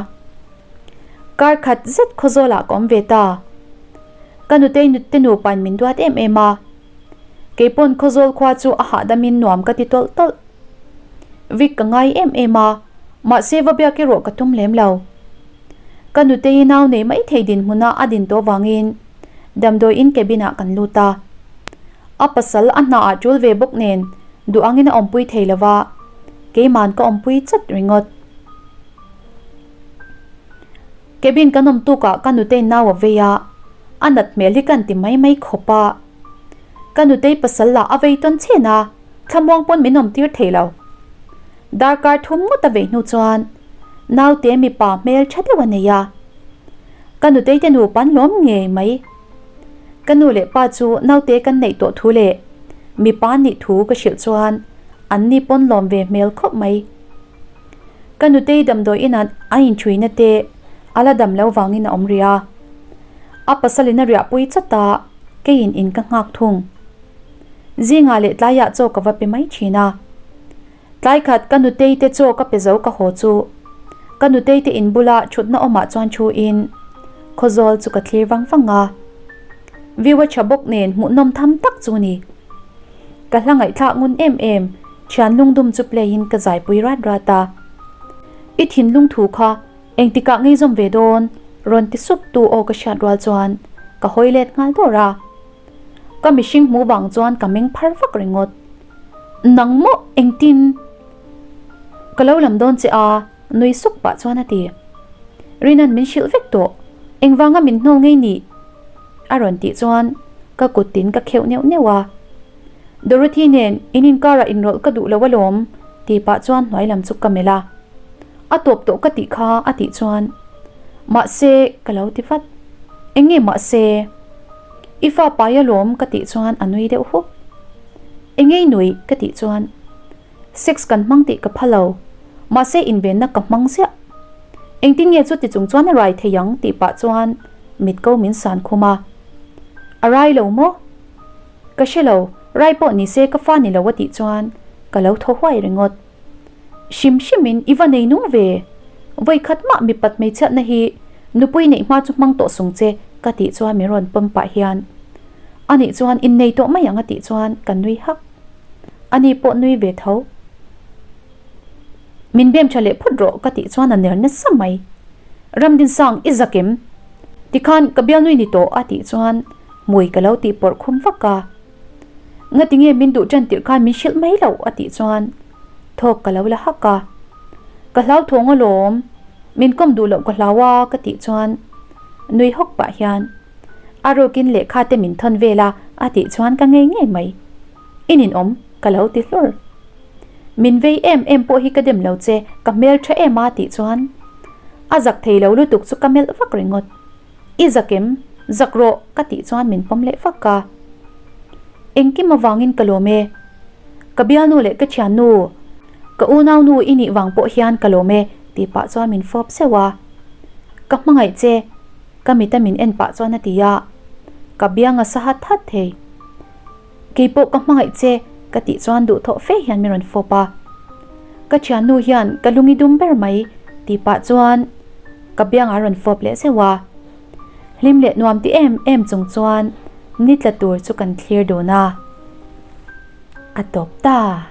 Kar khat zet Khawzawl ah ka awm ve ta. Ka nutei nute nupain min duat em em a. Keipawn Khawzawl khua chu a hahdamin nuam ka ti tawlh tawlh. Vic ka ngai em em a, mahse va biak erawh ka tum lem lo. Ka nutei nau nei mai thei dinhmuna a din tawh vangin damdawi in cabin ah kan lut a. A pasal a hna ah tul ve bawk nen duh angin a awmpui thei lo va, keiman ka awmpui chat ringawt. Cabin kan awm tukah ka nutei nau a vei a, a nat hmel hi kan ti mai mai khawp a. Ka nutei pasal lah a vei tawn chhen a, thlamuang pawn min awm tir thei lo. Darkar thum ngawt a vei hnu chuan naute mipa hmel tha deuh a nei a. Ka nutei te nupa an lawm ngei mai. Ka nu leh pa chu naute kan neih tawh thu leh mipa nih thu ka hrilh chuan an ni pawn lawm ve hmel khawp mai. Ka nutei damdawi inah a inṭhuina te a la dam lo vangin a awm rih a. A pasalin a riahpui chat a, keiin in ka nghak thung. Zingah leh tlaiah chaw ka va pe mai thin a. Tlai khat ka nutei te chaw ka pe zo ka haw chu ka nutei te in bula thutna awmah chuan thu in Khawzawl chu ka thlir vang vang a. View a tha bawk nen hmuhnawm tham tak chu ni. Ka hla ngaihthlak ngun em em thian lungdum chu play in ka zaipui rat rat a. I thinlung thu kha Engtikah ngei zawm ve dawn? Rawn ti sup tu aw ka hriat rual chuan ka hawi let nghal dawr a. Ka mihring hmuh vang chuan ka meng phar vak ringawt. Nang maw engtin? Ka lo lam dawn che a, nui suk pah chuan a ti. Rinan min hrilh vek tawh, engvanga min hnawl ngei nih? A rawn tih chuan ka kut tin ka kheuh neuh neuh a. Dorothy nen in inkarah inrawlh ka duh lo alawm tih pah chuan hnuai lam chu ka melh a. A tawp tawh ka tih kha a tih chuan mahse ka lo ti vat. Eng nge mahse? I fa pai alawm ka tih chuan a nui deuh huk. Eng nge i nui ka tih chuan sex kan hmang tih ka pha lo, mahse invenna ka hmang ziah. Engtin nge chuti chung chuan a rai thei ang tih pah chuan mit ko min san khum a. A rai lo maw? Ka hre lo, rai pawh ni se ka fa ni lo a tih chuan ka lo thaw huai ringawt. Hrim hrimin i va nei nung ve. Vawi khat mah mipat hmeichhiatna hi nupui neih hma chu hmang tawh sung che ka tih chuan min rawn pawm pah hian anih chuan innei tawh mai ang a tih chuan ka nui hak. Ani pawh nui ve tho. Min bem tha leh phawt rawh ka tih chuan a ner nasa mai. Ramdinsang i zak em? Tikhan ka bialnui ni tawh a tih chuan hmui ka lo tih pawrh khum vak a. Ngati nge min duh tan tirh khan min hrilh mai loh a tih chuan thawk ka lo la hak a. Ka hlau thawng alawm, min kawm duh loh ka hlau a ka tih chuan nui hawk pah hian a rukin lehkha te min thawn vel a a tih chuan ka ngei ngei mai. I ninawm ka lo ti hlur. Min vei em em pawh hi ka dem lo che, ka hmel tha em a tih chuan a zak thei lo lutuk chu ka melh vak ringawt. I zak em? Zak rawh ka tih chuan min pawm leh vak a. Engkim avangin ka lawm e. Ka bialnu leh ka thiannu, ka unaunu i nih vang pawh hian ka lawm e tih pah chuan min fawp seuh a. Ka hmangaih che, ka mita min en pah chuan a ti a. Ka biang a sa hat hat thei. Keipawh ka hmangaih che ka tih chuan duhthawh fe hian min rawn fawp a. Ka thiannu hian ka lungi dum ber mai tih pah chuan ka biangah a rawn fawp leh zeuh a. Hlim leh nuam ti em em chung chuan ni tla tur chu kan thlir dun a. A tawp ta.